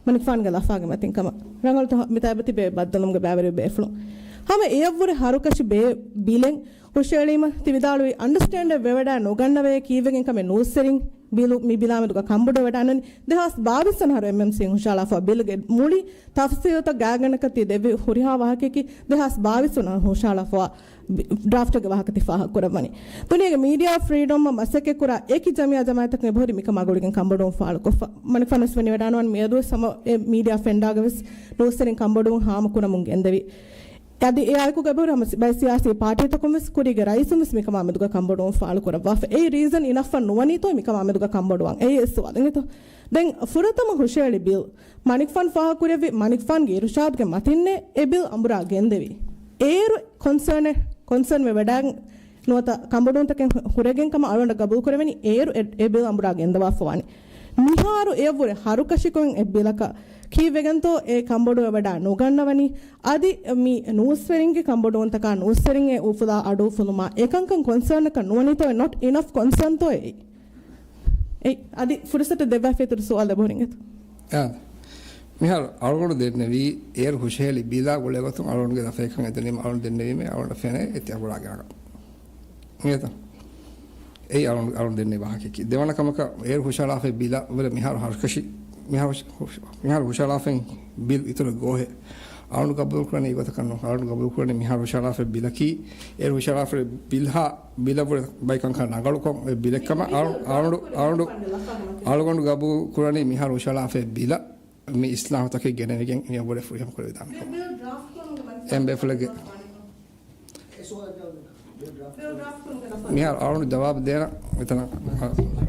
މަނިކުފާނުގެ ލަފާގެ މަތިން ކަމަށް. ރަނގަޅު ތަ-، މިތާބަ ތިބޭ ބައްދަލުވުމުގެ ބައިވެރި ބޭފުޅުން. ހަމަ އެޔަށްވުރެ ހަރުކަށި ބޭ ބިލެއް ހުށައެޅީމަ ތި ވިދާޅުވި އަންޑަސްޓޭންޑެއް ވެވަޑާ ނުގަންނަވޭ ކީއްވެގެން ކަމެއް ނޫސްވެރިން ބިލު-، މި ބިލާމެދުގަ ކަންބޮޑުވެވަޑާން އޮތް ދެހާސް ބާވީސް ވަނަ އަހަރު އެމްއެމްސީން ހުށައަޅާފަ ބިލުގެ މުޅި ތަފްސީލުތައް ގާތްގަނޑަކަށް ތި ދެއްވި ހުރިހާ ވާހަކައަކީ ދެހާސް ބާވީސް ވަނަ އަހަރު ހުށައަޅާފަ ޑްރާފްޓްގެ ވާހަކަ ތި ފާހަގަކުރައްވަނީ. ދުނިޔޭގެ މީޑިއާ ފްރީޑަމްއަށް މަސައްކަތްކުރާ އެކި ޖަމިއްޔާ ޖަމާއަތަކުން އެބަހުރި މިކަމާ ގުޅިގެން ކަންބޮޑުވުން ފާޅުކޮށްފަ. މަނިކުފާނުވެސް ވަނީ ވަޑާނުވަން މިއަދުވެސް ހަމަ އެ މީޑިއާ ފެންޑާގަވެސް ނޫސްވެރިން ކަންބޮޑުވުން ހާމަކުރަމުން ގެންދެވި. އަދި އެ އާއެކު ގަބޫރު ހަމަ ސި-، ބައެއް ސިޔާސީ ޕާޓީތަކުން ވެސް ކުރީގެ ރައީސުން ވެސް މިކަމާ މެދުގަ ކަންބޮޑުވުން ފާޅުކުރައްވާފަ. އެއީ ރީޒަން އިނަފްއަށް ނުވަނީތޯ މިކަމާ މެދުގަ ކަންބޮޑުވަން؟ އެއީ އެއް ސުވާލެއް އިނގޭތޯ. ދެން ފުރަތަމަ ހުށައެޅި ބިލް، މަނިކުފާން ފާހަގަކުރެއްވި މަނިކުފާންގެ އިރުޝާދުގެ މަތިންނޭ އެ ބިލް އަނބުރާ ގެންދެވީ. އޭރު ކޮންސާނެއް، ކޮންސާން ވެ ވަޑާ ނުވަތަ ކަންބޮޑުވުންތަކެއް ހު-، ހުރެގެން ކަމަށް އަޅުގަނޑަށް ގަބޫލުކުރެވެނީ އޭރު އެ، އެ ބިލް އަނބުރާ ގެންދަވާފަ ވާނީ. މިހާރު އެޔަށްވުރެ ހަރުކަށިކޮށް އެ ބިލަކަށް ކީއްވެގެންތޯ އެ ކަންބޮޑުވެވަޑާ ނުގަންނަވަނީ؟ އަދި މި ނޫސްވެރިންގެ ކަންބޮޑުވުންތަކާ ނޫސްވެރިންގެ އުފުލާ އަޑު އުފުލުމާ އެކަންކަން ކޮންސާނަކަށް ނުވަނީތޯ، ނޮޓް އިނަފް ކޮންސާންތޯ އެއީ؟ އެއް، އަދި ފުރުސަތު ދެއްވާފަ އިތުރު ސުވާލެއް އެބަހުރި އިނގޭތޯ. އާ. މިހާރު އަޅުގަނޑު ދެންނެވީ އޭރު ހުށަހެޅި ބިލާ ގުޅޭގޮތުން އަޅުގަނޑުގެ ލަފައެއްކަން އެދުނީމަ އަޅުގަނޑު ދެންނެވީމޭ އަޅުގަނޑަށް ފެނޭ އެތި އަނބުރާގެ ރަނގަޅު. އިނގޭތަ؟ އެއީ އަޅު-، އަޅުގަނޑު ދެންނެވި ވާހަކައަކީ. ދެވަނަ ކަމަކަށް އޭރު ހުށައަޅާފައި ބިލަށް ވުރެ މިހާރު ހަރުކަށި، މިހާރު ހުށަ-، ހުށަ-، މިހާރު ހުށައަޅާފައި ބިލް އިތުރަށް ގޯހެއް. އަޅުގަނޑު ގަބޫލުކުރަނީ އެގޮތަކަށް ނޫން. އަޅުގަނޑު ގަބޫލުކުރަނީ މިހާރު ހުށައަޅާފައި ބިލަކީ، އޭރު ހުށައަޅާފައި ބިލްހާ ބިލަށް ވުރެ ބައި ކަންކަން ރަނގަޅުކޮށް އެ ބިލެއްކަމަށް އަޅު-، އަޅުގަނޑު، އަޅުގަނޑު، އަޅުގަނޑު ގަބޫލުކުރަނީ މިހާރު ހުށައަޅާފައި ބިލަށް މި އިސްލާހުތަކެއް ގެނެވިގެން މިއަށްވުރެ ފުރިހަމަ ކުރެވިދާނެ ކަމަށް. އެހެން ބޭފުޅެއްގެ މިހާރު އަޅުގަނޑު ޖަވާބު ދޭނަ މިތަނަށް.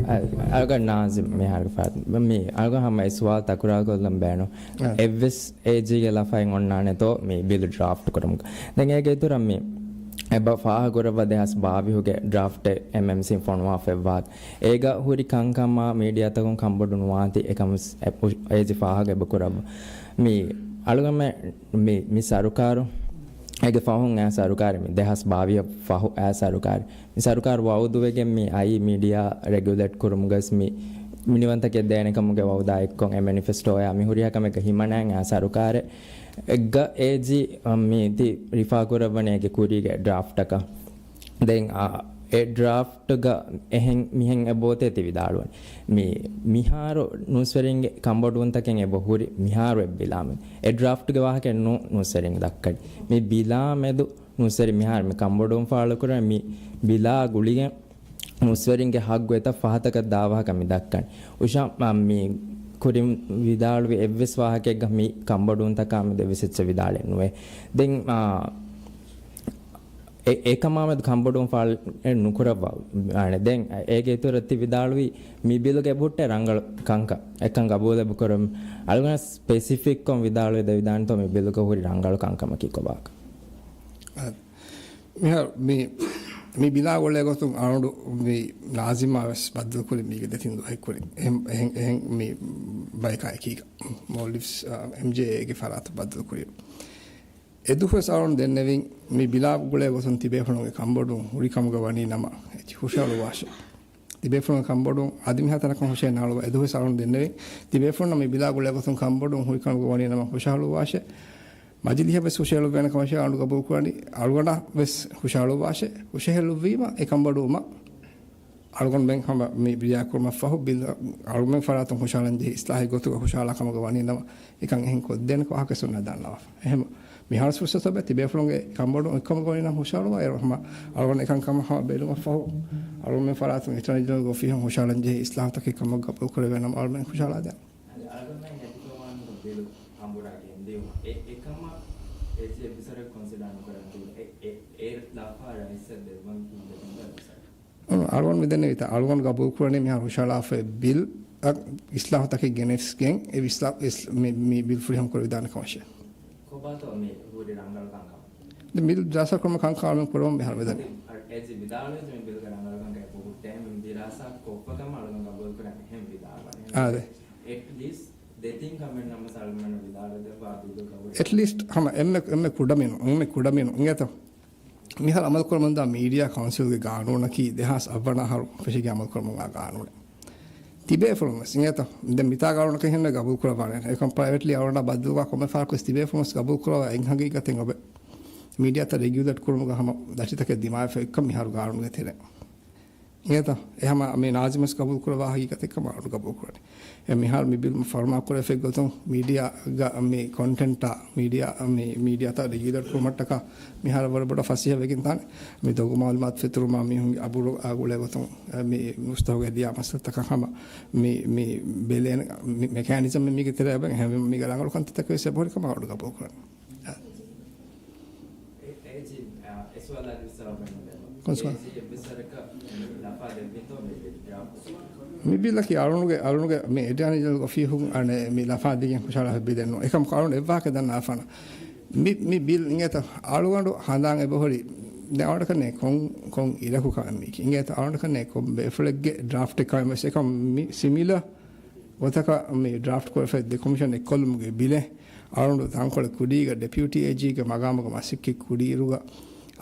އަ-، އަޅުގަނޑު ނާޒިމް މިހާރު ފާ-، މި އަޅުގަނޑު ހަމަ އެ ސުވާލު ތަކުރާރުކޮށްލަން ބޭނުން. އަ. އެއްވެސް އޭޖީގެ ލަފައެއް އޮންނާނެތޯ މި ބިލު ޑްރާފްޓް ކުރުމުގަ. ދެން އޭގެ އިތުރަށް މި އެބަ ފާހަގަކުރައްވާ ދެހާސް ބާވީހުގެ ޑްރާފްޓެއް އެމްއެމްސީން ފޮނުވާފައިވާ. އޭގަ ހުރި ކަންކަމާ މީޑިއާތަކުން ކަންބޮޑު ނުވާތީ އެކަމަސް އެ-، އޭޖީ ފާހަގަ އެބަ ކުރައްވާ. މި އަޅުގަނޑުމެން މި، މި ސަރުކާރު، އޭގެ ފަހުން އައި ސަރުކާރެއް، މި ދެހާސް ބާވީހަށް ފަހު އައި ސަރުކާރެއް. މި ސަރުކާރު ވައުދުވެގެން މި އައީ މީޑިއާ ރެގިއުލޭޓް ކުރުމުގަސް މި މިނިވަންތަކެއް ދޭނެ ކަމުގެ ވައުދާ އެއްކޮށް އެ މެނިފެސްޓޯއާ މި ހުރިހާ ކަމެއްގަ ހިމަނައިން އައި ސަރުކާރެއް. އެއްގަ އޭޖީ މި ތި ރިފާ ކުރައްވަނީ އޭގެ ކުރީގެ ޑްރާފްޓަކަށް. ދެން އާ، އެ ޑްރާފްޓްގަ އެހެން މިހެން އެބައޮތޭ ތި ވިދާޅުވަނީ. މި މިހާރު ނޫސްވެރިންގެ ކަންބޮޑުވުންތަކެއް އެބަ ހުރި މިހާރު އެއް ބިލާމެދު. އެ ޑްރާފްޓްގެ ވާހަކައެއް ނޫ-، ނޫސްވެރިން ދައްކަނީ. މި ބިލާމެދު ނޫސްވެރިން މިހާރު މި ކަންބޮޑުވުން ފާޅުކުރަނީ މި ބިލާ ގުޅިގެން ނޫސްވެރިންގެ ހައްގު އެތައް ފަހަތަކަށް ދާ ވާހަކަ މި ދައްކަނީ. އުޝާ، މަ-، މި ކުރިން ވިދާޅުވި އެއްވެސް ވާހަކައެއްގަ މި ކަންބޮޑުވުންތަކާ މެދު އެއްވެސް އެއްޗެއް ވިދާޅެއް ނުވޭ. ދެން، އާ، އެ-، އެކަމާމެދު ކަންބޮޑުވުން ފާޅު ނުކުރައްވާ. އާނެ، ދެން އޭގެ އިތުރަށް ތި ވިދާޅުވީ މި ބިލުގެ އެބަހުއްޓޭ ރަނގަޅު ކަންކަން. އެކަން ގަބޫލެއް ކުރަމު. އަޅުގަނޑަށް ސްޕެސިފިކްކޮށް ވިދާޅުވެ ދެވިދާނެތޯ މި ބިލުގަ ހުރި ރަނގަޅު ކަންކަމަކީ ކޮބާކަން. އާ، މިހާރު މި، މި ބިލާ ގުޅޭ ގޮތުން އަޅުގަނޑު މި ނާޒިމާ ވެސް ބައްދަލުކުރި މީގެ ދެތިން ދުވަހެއް ކުރިން. އެހެން، އެހެން، އެހެން މި ބަޔަކާ އެކީގަ. މޯލްޑިވްސް، އާ، އެމްޖޭއޭގެ ފަރާތަށް ބައްދަލުކުރި. އެދުވަހުވެސް އަޅުގަނޑު ދެންނެވިން މި ބިލާ ގުޅޭ ގޮތުން ތިބޭފުޅުންގެ ކަންބޮޑުވުން ހުރި ކަމުގަ ވަނީ ނަމަ އެތި ހުށަހަޅުއްވާށޭ. ތިބޭފުޅުންގެ ކަންބޮޑުވުން އަދި މިހާތަނަކަށް ހުށައެއް ނާޅުވާ. އެދުވަހުވެސް އަޅުގަނޑު ދެންނެވިން ތިބޭފުޅުންނަށް މި ބިލާ ގުޅޭ ގޮތުން ކަންބޮޑުވުން ހުރި ކަމުގަ ވަނީ ނަމަ ހުށަހަޅުއްވާށޭ. މަޖިލީހަށް ވެސް ހުށަހެޅުއްވޭނެ ކަމަށޭ އަޅުގަނޑު ގަބޫލުކުރަނީ. އަޅުގަނޑަށް ވެސް ހުށަހަޅުއްވާށޭ. ހުށަހެޅުއްވީމަ އެ ކަންބޮޑުވުމަށް އަޅުގަނޑުމެން ހަމަ މި ރިޔާ ކުރުމަށްފަހު ބިލް އަޅުގަނޑުމެން ފަރާތުން ހުށަހަޅަން ޖެހި އިސްލާހެއް ގޮތުގަ ހުށަހަޅާ ކަމުގަ ވަނީ ނަމަ، އެކަން އެހެން ކޮށްދޭނެ ކަމަކަށް ސުންނަ ދަންނަވާފަ. އެހެން މިހާރު ފުރުސަތު އެބަ ތިބޭފުޅުންގެ ކަންބޮޑު އެއްކަމުގަ ވަނީ ނަމަ ހުށަހަޅުވާ އޭރު ހަމަ އަޅުގަނޑު އެކަން ކަމަށް ހަމަ ބެލުމަށްފަހު އަޅުގަނޑުމެން ފަރާތުން އެޓާނީ ޖެނެރަލްގެ އޮފީހުން ހުށަހަޅަން ޖެހި އިސްލާހުތަކެއް ކަމަށް ގަބޫލު ކުރެވޭ ނަމަ އަޅުގަނޑުމެން ހުށަހަޅާ ދޭން. އަދި އަޅުގަނޑުމެން އެދިތަވާނީ ބިލު ކަނބޮޑާ ގެންދިއުމަށް. އެ، އެކަމަށް އޭޖީ އެއްވެސް ވަރެއް ކޮންސިޑާ ނުކުރަން ތިބުނު. އެ، އެ، އެ ލަފާ ރައީސަށް ދެއްވަން ކީއްވެގެންތޯ އެއްވެސް ވަރެއް. އަ، އަޅުގަނޑު މިދެންނެވިތާ އަޅުގަނޑު ގަބޫލު ކުރަނީ މިހާރު ހުށަހަޅާފައި ބިލް އަށް އިސްލާހުތަކެއް ގެނެސްގެން އެ އިސްލާ-، އިސް-، މި، މި ބިލް ފުރިހަމަ ކުރެވިދާނެ ކަމަށޭ. ކޮބާތޯ މި ހުރި ރަނގަޅުކަން ކަމަށް؟ ދެން ބިލް ދިރާސާ ކުރުމަށް ކަންކަން އަޅުގަނޑު ކުރަމުން މިހާރު މިދެން. އަދި އޭޖީ ވިދާޅުވެއްޖެ މި ބިލްގެ ރަނގަޅުކަން ކައި ބޮޑު ޓޭމް ދިރާސާ ކޮށްފަ ކަމަށް އަޅުގަނޑު ގަބޫލު ކުރަން އެހެން ވިދާޅުވަނީ. އާދެ. އެޓްލީސްޓް ދެތިން ކަމެއް ނަމަ ސަލްމަން ވިދާޅުވެދެއްވާ ބިލު ގަބޫލު. އެޓްލީސްޓް ހަމަ އެންމެ، އެންމެ ކުޑަމިނު، އެންމެ ކުޑަމިނު އިނގޭތޯ. މިހާރު އަމަލު ކުރަމުންދާ މީޑިއާ ކައުންސިލްގެ ގާނޫނަކީ ދެހާސް އަށްވަނަ އަހަރު ފެށިގެން އަމަލު ކުރަމުންދާ ގާނޫނެއް. ތިބޭފުޅުން ވެސް އިނގޭތޯ. ދެން މިތާ ގާނޫނަކަށް ހެންނަ ގަބޫލު ކުރައްވާނެ. އެކަމް ޕްރައިވެޓްލީ އަޅުގަނޑާ ބައްދަލުވާ ކޮންމެ ފަހަރަކު ވެސް ތިބޭފުޅުން ވެސް ގަބޫލު ކުރައްވާ އެއް ހަގީގަތެއް އޮވޭ. މީޑިއާތައް ރެގިއުލޭޓް ކުރުމުގަ ހަމަ ދަށިތަކެއް ދިމާވެފަ އެއްކަން މިހާރު ގާނޫނުގެ ތެރެއިން. އެހެންތަ؟ އެ ހަމަ މި ނާޒިމް ވެސް ގަބޫލު ކުރައްވާ ހަގީގަތެއްކަމަށް އަޅުގަނޑު ގަބޫލު ކުރަނީ. އެ މިހާރު މި ބިލް ފަރުމާ ކުރެވިފައި ގޮތުން މީޑިއާގަ މި ކޮންޓެންޓާ، މީޑިއާ، މި މީޑިއާތައް ރެގިއުލޭޓް ކުރުމަށްޓަކާ މިހާރު ވަރަށް ބޮޑަށް ފަސޭހަވެގެން ތާނެ. މި ދޮގު މައުލޫމާތު ފެތުރުމާ މީހުންގެ އަބުރު އާ ގުޅޭ ގޮތުން، އެ، މި މުސްތަހުގެ ދިޔާ މައްސަލަތަކަށް ހަމަ މި، މި ބެލޭނެ މި މެކޭނިޒަމެއް މީގެ ތެރެއަށް އެބަ އެހެންވީމަ މީގެ ރަނގަޅު ކަންތައްތަކެއް ވެސް އެބަހުރި ކަމަށް އަޅުގަނޑު ގަބޫލު ކުރަނީ. އޭޖީ، އާ، އެ ސުވާލާ ޖަވާބެއް ނުދެއްވާ. ކޮން ސުވާލެއް؟ އޭޖީ އެއްވެސް ވަރަކަށް މި ލަފާ ދެއްވިތޯ މި ޑްރާފްޓް؟ މި ބިލަކީ އަޅުގަނޑުގެ، އަޅުގަނޑުގެ މި އެޓާނީ ޖެނެރަލް އޮފީހުން އަނެއް މި ލަފާ ދިގެން ހުށަހަޅާފަ ބިލެއް ނޫން. އެކަމަކު އަޅުގަނޑު އެއްވާހަކަ ދަންނާފާނަ. މި، މި ބިލް އިނގޭތަ އަޅުގަނޑު ހަނދާން އެބަހުރި ދެ އަޅުގަނޑަކަށް ކޮން، ކޮން އިރަކު ކަމެއް މީކީ. އިނގޭތަ އަޅުގަނޑަކަށް ކޮން ބޭފުޅެއްގެ ޑްރާފްޓެއް ކަމެއް ވެސް އެކަމް މި ސިމިލަ ގޮތަކަށް މި ޑްރާފްޓް ކުރެފައި ދެ ކޮމިޝަން އެއްކޮށްލުމުގެ ބިލެއް އަޅުގަނޑު ތަންކޮޅެއް ކުޑީގަ ޑެޕިއުޓީ އޭޖީގެ މަގާމުގަ މަސައްކަތް ކުރިއިރުގަ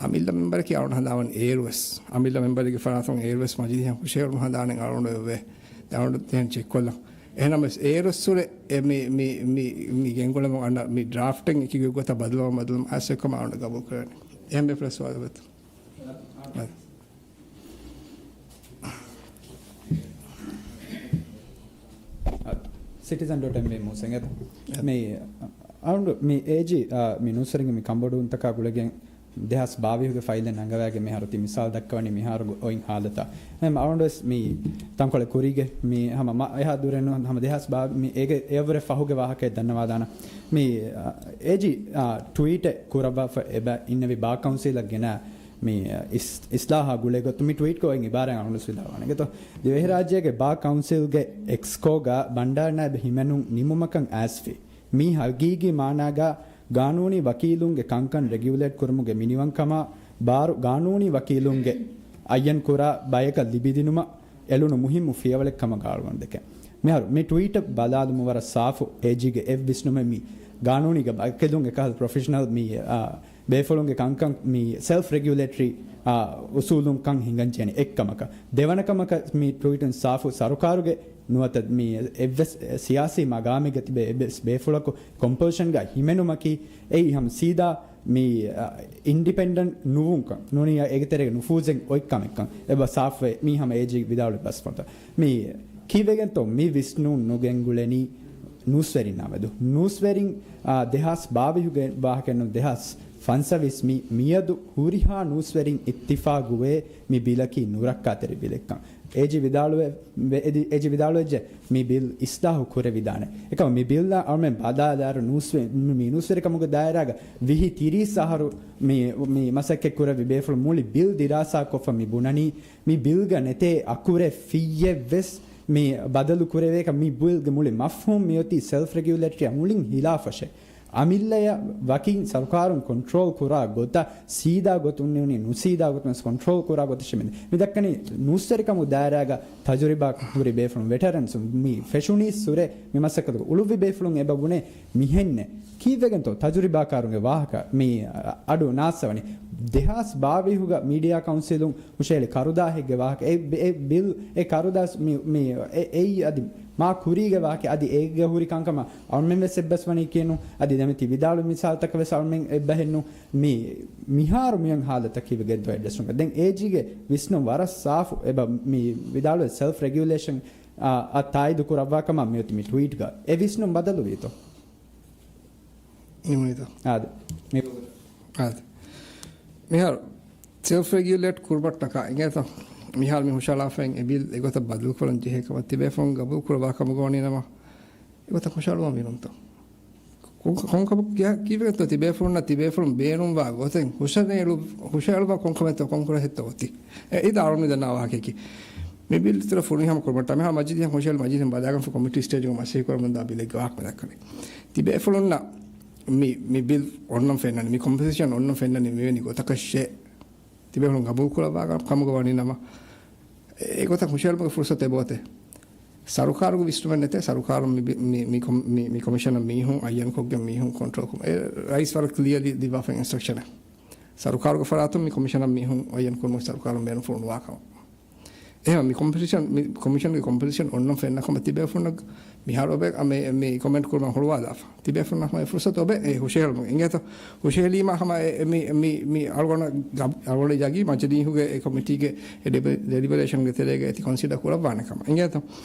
އަމިއްލަ މެމްބަރަކީ އަޅުގަނޑު ހަނދާންވަނީ އޭރު ވެސް. އަމިއްލަ މެމްބަރެއްގެ ފަރާތުން އޭރު ވެސް މަޖިލީހަށް ހުށަހެޅުނު ހަނދާނެއް އަޅުގަނޑު އެވޭ. ދެން އަޅުގަނޑު ދެން ޗެކްކޮށްލަން. އެހެންނަމަވެސް އޭރުއްސުރެ އެ މި، މި، މި، މި ގެންގުޅެމުން އަންނަ މި ޑްރާފްޓެއް އެކި ގޮތަށް ބަދަލުވާ ބަދަލުވުން އައިސް އެކަމަށް އަޅުގަނޑު ގަބޫލު ކުރަނީ. އެހެން ބޭފުޅެއް ސުވާލެއް ވެތަ؟ ސިޓިޒަން ޑޮޓް އެމްވީ މޫސަ އިނގޭތަ؟ އަ. މި އަޅުގަނޑު މި އޭޖީ، އާ، މި ނޫސްވެރިންގެ މި ކަންބޮޑުވުންތަކާ ގުޅިގެން ދެހާސް ބާވީހުގެ ފައިލެއް ނަގަވައިގެން މިހާރު ތި މިސާލު ދައްކަވަނީ މިހާރު އޮތް ހާލަތަށް. އެހެން އަޅުގަނޑު ވެސް މި ތަންކޮޅެއް ކުރީގެ މި ހަމަ މަ-، އެހާ ދުރެއް ނޫން ހަމަ ދެހާސް ބާވީސް މި އޭގެ އެއަށްވުރެ ފަހުގެ ވާހަކައެއް ދަންނަވާލާނަން. މި، އާ، އޭޖީ، އާ، ޓްވީޓެއް ކުރައްވާފަ އެބަ އިންނެވި ބާ ކައުންސިލަށް ގެނައި މި އިސް-، އިސްލާހާ ގުޅޭ ގޮތުން މި ޓްވީޓްގަ އޮތް އިބާރާތް އަޅުގަނޑު ވިދާޅުވާނެ. އިނގޭތޯ، ދިވެހިރާއްޖޭގެ ބާ ކައުންސިލްގެ އެކްސްކޯގަ ބަންޑާރަ ނައިބް ހިމެނުން ނިމުމަކަށް އައިސްފި. މީ ހަގީގީ މާނާގަ ގާނޫނީ ވަކީލުންގެ ކަންކަން ރެގިއުލޭޓް ކުރުމުގެ މިނިވަންކަމާ ބާރު ގާނޫނީ ވަކީލުންގެ އައްޔަން ކުރާ ބަޔަކަށް ލިބިދިނުމަށް އެޅުނު މުހިއްމު ފިޔަވަޅެއް ކަމަށް އަޅުގަނޑު ދެކެން. މިހާރު މި ޓްވީޓަށް ބަލާލުމުން ވަރަށް ސާފު އޭޖީގެ އެއް ވިސްނުމެއް މި ގާނޫނީ ވަކީލުން އެކަހަލަ ޕްރޮފެޝަނަލް މި، އާ، ބޭފުޅުންގެ ކަންކަން މި ސެލްފް ރެގިއުލޭޓަރީ، އާ، އުސޫލުން ކަން ހިނގަން ޖެހޭނެ އެއްކަމަކަށް. ދެވަނަ ކަމަކަށް މި ޓްވީޓުން ސާފު ސަރުކާރުގެ ނުވަތަ މި އެއްވެސް ސިޔާސީ މަގާމެއްގަ ތިބޭ އެއްވެސް ބޭފުޅަކު ކޮމްޕަލްޝަންގަ ހިމެނުމަކީ އެއީ ހަމަ ސީދާ މި، އަ، އިންޑިޕެންޑެންޓް ނުވުންކަން ނޫނީ އޭގެ ތެރޭގަ ނުފޫޒެއް އޮތް ކަމެއްކަން އެބަ ސާފުވޭ. މީ ހަމަ އޭޖީ ވިދާޅުވި ބަސްފުޅުތައް. މި ކީއްވެގެންތޯ މި ވިސްނުން ނުގެންގުޅެނީ ނޫސްވެރިންނާ މެދު. ނޫސްވެރިން، އާ، ދެހާސް ބާވީހުގެ ވާހަކައެއް ނޫން، ދެހާސް ފަންސަވީސް މި މިއަދު ހުރިހާ ނޫސްވެރިން އިއްތިފާގުވޭ މި ބިލަކީ ނުރައްކާތެރި ބިލެއްކަން. އޭޖީ ވިދާޅުވެ-، ވެ-، އެދި-، އޭޖީ ވިދާޅުވެއްޖެ މި ބިލް އިސްލާހު ކުރެވިދާނެ. އެކަމަ މި ބިލްއާ އަޅުމެން ބަލާލާއިރު ނޫސްވެ-، މި ނޫސްވެރިކަމުގެ ދާއިރާގަ ވިހި ތިރީސް އަހަރު މި، މި މަސައްކަތް ކުރެއްވި ބޭފުޅުން މުޅި ބިލް ދިރާސާކޮށްފަ މި ބުނަނީ މި ބިލްގަ ނެތޭ އަކުރެއް ފިއްޔެއްވެސް މި ބަދަލު ކުރެވޭކަށް. މި ބިލްގެ މުޅި މަފްހޫމް މިއޮތީ ސެލްފް ރެގިއުލޭޓަރީއާ މުޅިން ހިލާފަށޭ. އަމިއްލަޔަށް ވަކިން ސަރުކާރުން ކޮންޓްރޯލް ކުރާ ގޮތަށް ސީދާ ގޮތުން ނޫނީ ނުސީދާ ގޮތުން ވެސް ކޮންޓްރޯލް ކުރާ ގޮތަށް މި، މި ދައްކަނީ ނޫސްވެރިކަމުގެ ދާއިރާގަ ތަޖުރިބާ ހުރި ބޭފުޅުން، ވެޓަރަންސް މި ފެށުނީއްސުރެ މި މަސައްކަތުގަ އުޅުއްވި ބޭފުޅުން އެބަ ބުނޭ މިހެންނެއް. ކީއްވެގެންތޯ ތަޖުރިބާކާރުންގެ ވާހަކަ މި އަޑު ނާއްސަވަނީ؟ ދެހާސް ބާވީހުގަ މީޑިއާ ކައުންސިލުން ހުށަހެޅި ކަރުދާހެއްގެ ވާހަކަ. އެ، އެ ބިލް، އެ ކަރުދާސް މި، މި، އެ، އެއީ އަދި މާ ކުރީގެ ވާހަކަ. އަދި އޭގެ ހުރި ކަންކަމަށް އަޅުމެން ވެސް އެއްބަސްވަނީ ކިޔެއްނު. އަދި ދެމެތި ވިދާޅުވި މިސާލުތަކަށް ވެސް އަޅުމެން އެއްބަހެއްނު. މި، މިހާރު މިއޮތް ހާލަތަކީ ވެގެންތޯ އެއްޑްރެސްރޫމްގަ. ދެން އޭޖީގެ ވިސްނުން ވަރަށް ސާފު. އެބަ މި ވިދާޅުވެ ސެލްފް ރެގިއުލޭޝަން އަށް ތާއީދު ކުރައްވާ ކަމަށް މިއޮތީ މި ޓްވީޓްގަ. އެ ވިސްނުން ބަދަލުވީތޯ؟ ނިމުނީތޯ؟ އާދެ. މި އާދެ. މިހާރު ސެލްފް ރެގިއުލޭޓް ކުރުމަށްޓަކާ އިނގޭތޯ؟ މިހާރު މި ހުށަހަޅާފައި އެ ބިލް އެގޮތަށް ބަދަލުކުރަން ޖެހޭ ކަމަށް ތިބޭފުޅުން ގަބޫލު ކުރައްވާ ކަމުގަ ވަނީ ނަމަ، އެގޮތަށް ހުށަހަޅުވާ މީނުންތޯ؟ ކޮން، ކޮންކަމަކު ކިޔާ، ކީއްވެގެންތޯ ތިބޭފުޅުންނަށް ތިބޭފުޅުން ބޭނުންވާ ގޮތެއް ހުށަހެޅު-، ހުށަހެޅުމަށް ކޮންކަމެއްތޯ ކޮންކުރަހެއްތޯ އޮތީ؟ އެ، އިދާ އަޅުމެން ދަންނަވާ ވާހަކައަކީ. މި ބިލް އިތުރަށް ފުރިހަމަ ކުރުމަށްޓަކާ މިހާރު މަޖިލީހަށް ހުށަހެޅި މަޖިލީހުން ބަލާގެންފަ ކޮމިޓީ ސްޓޭޖުގަ މަސައްކަތް ކުރަމުންދާ ބިލެއްގެ ވާހަކަ ދައްކަނީ. ތިބޭފުޅުންނަށް މި، މި ބިލް އޮންނަން ފެންނަނީ، މި ކޮމްޕޮޒިޝަން އޮންނަން ފެންނަނީ މިވެނި ގޮތަކަށް ޝޭ. ތިބޭފުޅުން ގަބޫލު ކުރައްވާ ކަމުގަ ވަނީ ނަމަ، އެ ގޮތަށް ހުށަހެޅުމުގެ ފުރުސަތު އެބައޮތޭ. ސަރުކާރުގެ ވިސްނުމެއް ނެތޭ. ސަރުކާރުން މި ބި-، މި، މި ކޮމި-، މި، މި ކޮމިޝަނަށް މީހުން އައްޔަން ކޮށްގެން މީހުން ކޮންޓްރޯލް ކުރުން. އެ ރައީސް ވަރަށް ކްލިއަރލީ ދިއްވާފައި އިންސްޓްރަކްޝަނެއް. ސަރުކާރުގެ ފަރާތުން މި ކޮމިޝަނަށް މީހުން އައްޔަން ކުރުމުގެ ސަރުކާރުން ބޭނުންފުޅު ނުވާ ކަމަށް. އެހެން މި ކޮމްޕޮޒިޝަން، މި ކޮމިޝަންގެ ކޮމްޕޮޒިޝަން އޮންނަން ފެންނަ ކަމަށް ތިބޭފުޅުންނަށް މިހާރު އޮބެ މި، މި ކޮމެންޓް ކުރުމަށް ހުޅުވާލާފަ. ތިބޭފުޅުންނަށް ހަމަ އެ ފުރުސަތު އޮބެ އެ ހުށަހެޅުމުގެ އިނގޭތޯ؟ ހުށަހެޅީމާ ހަމަ އެ، މި، މި، މި އަޅުގަނޑަށް ގަ-، އަޅުގަނޑަށް ޖަގީ މަޖިލީހުގެ އެ ކޮމިޓީގެ އެ ޑެބަ-، ޑެލިބަރޭޝަންގެ ތެރޭގަ އެތި ކޮންސިޑަ ކުރައްވާނެ ކަމަށް. އިނގޭތޯ؟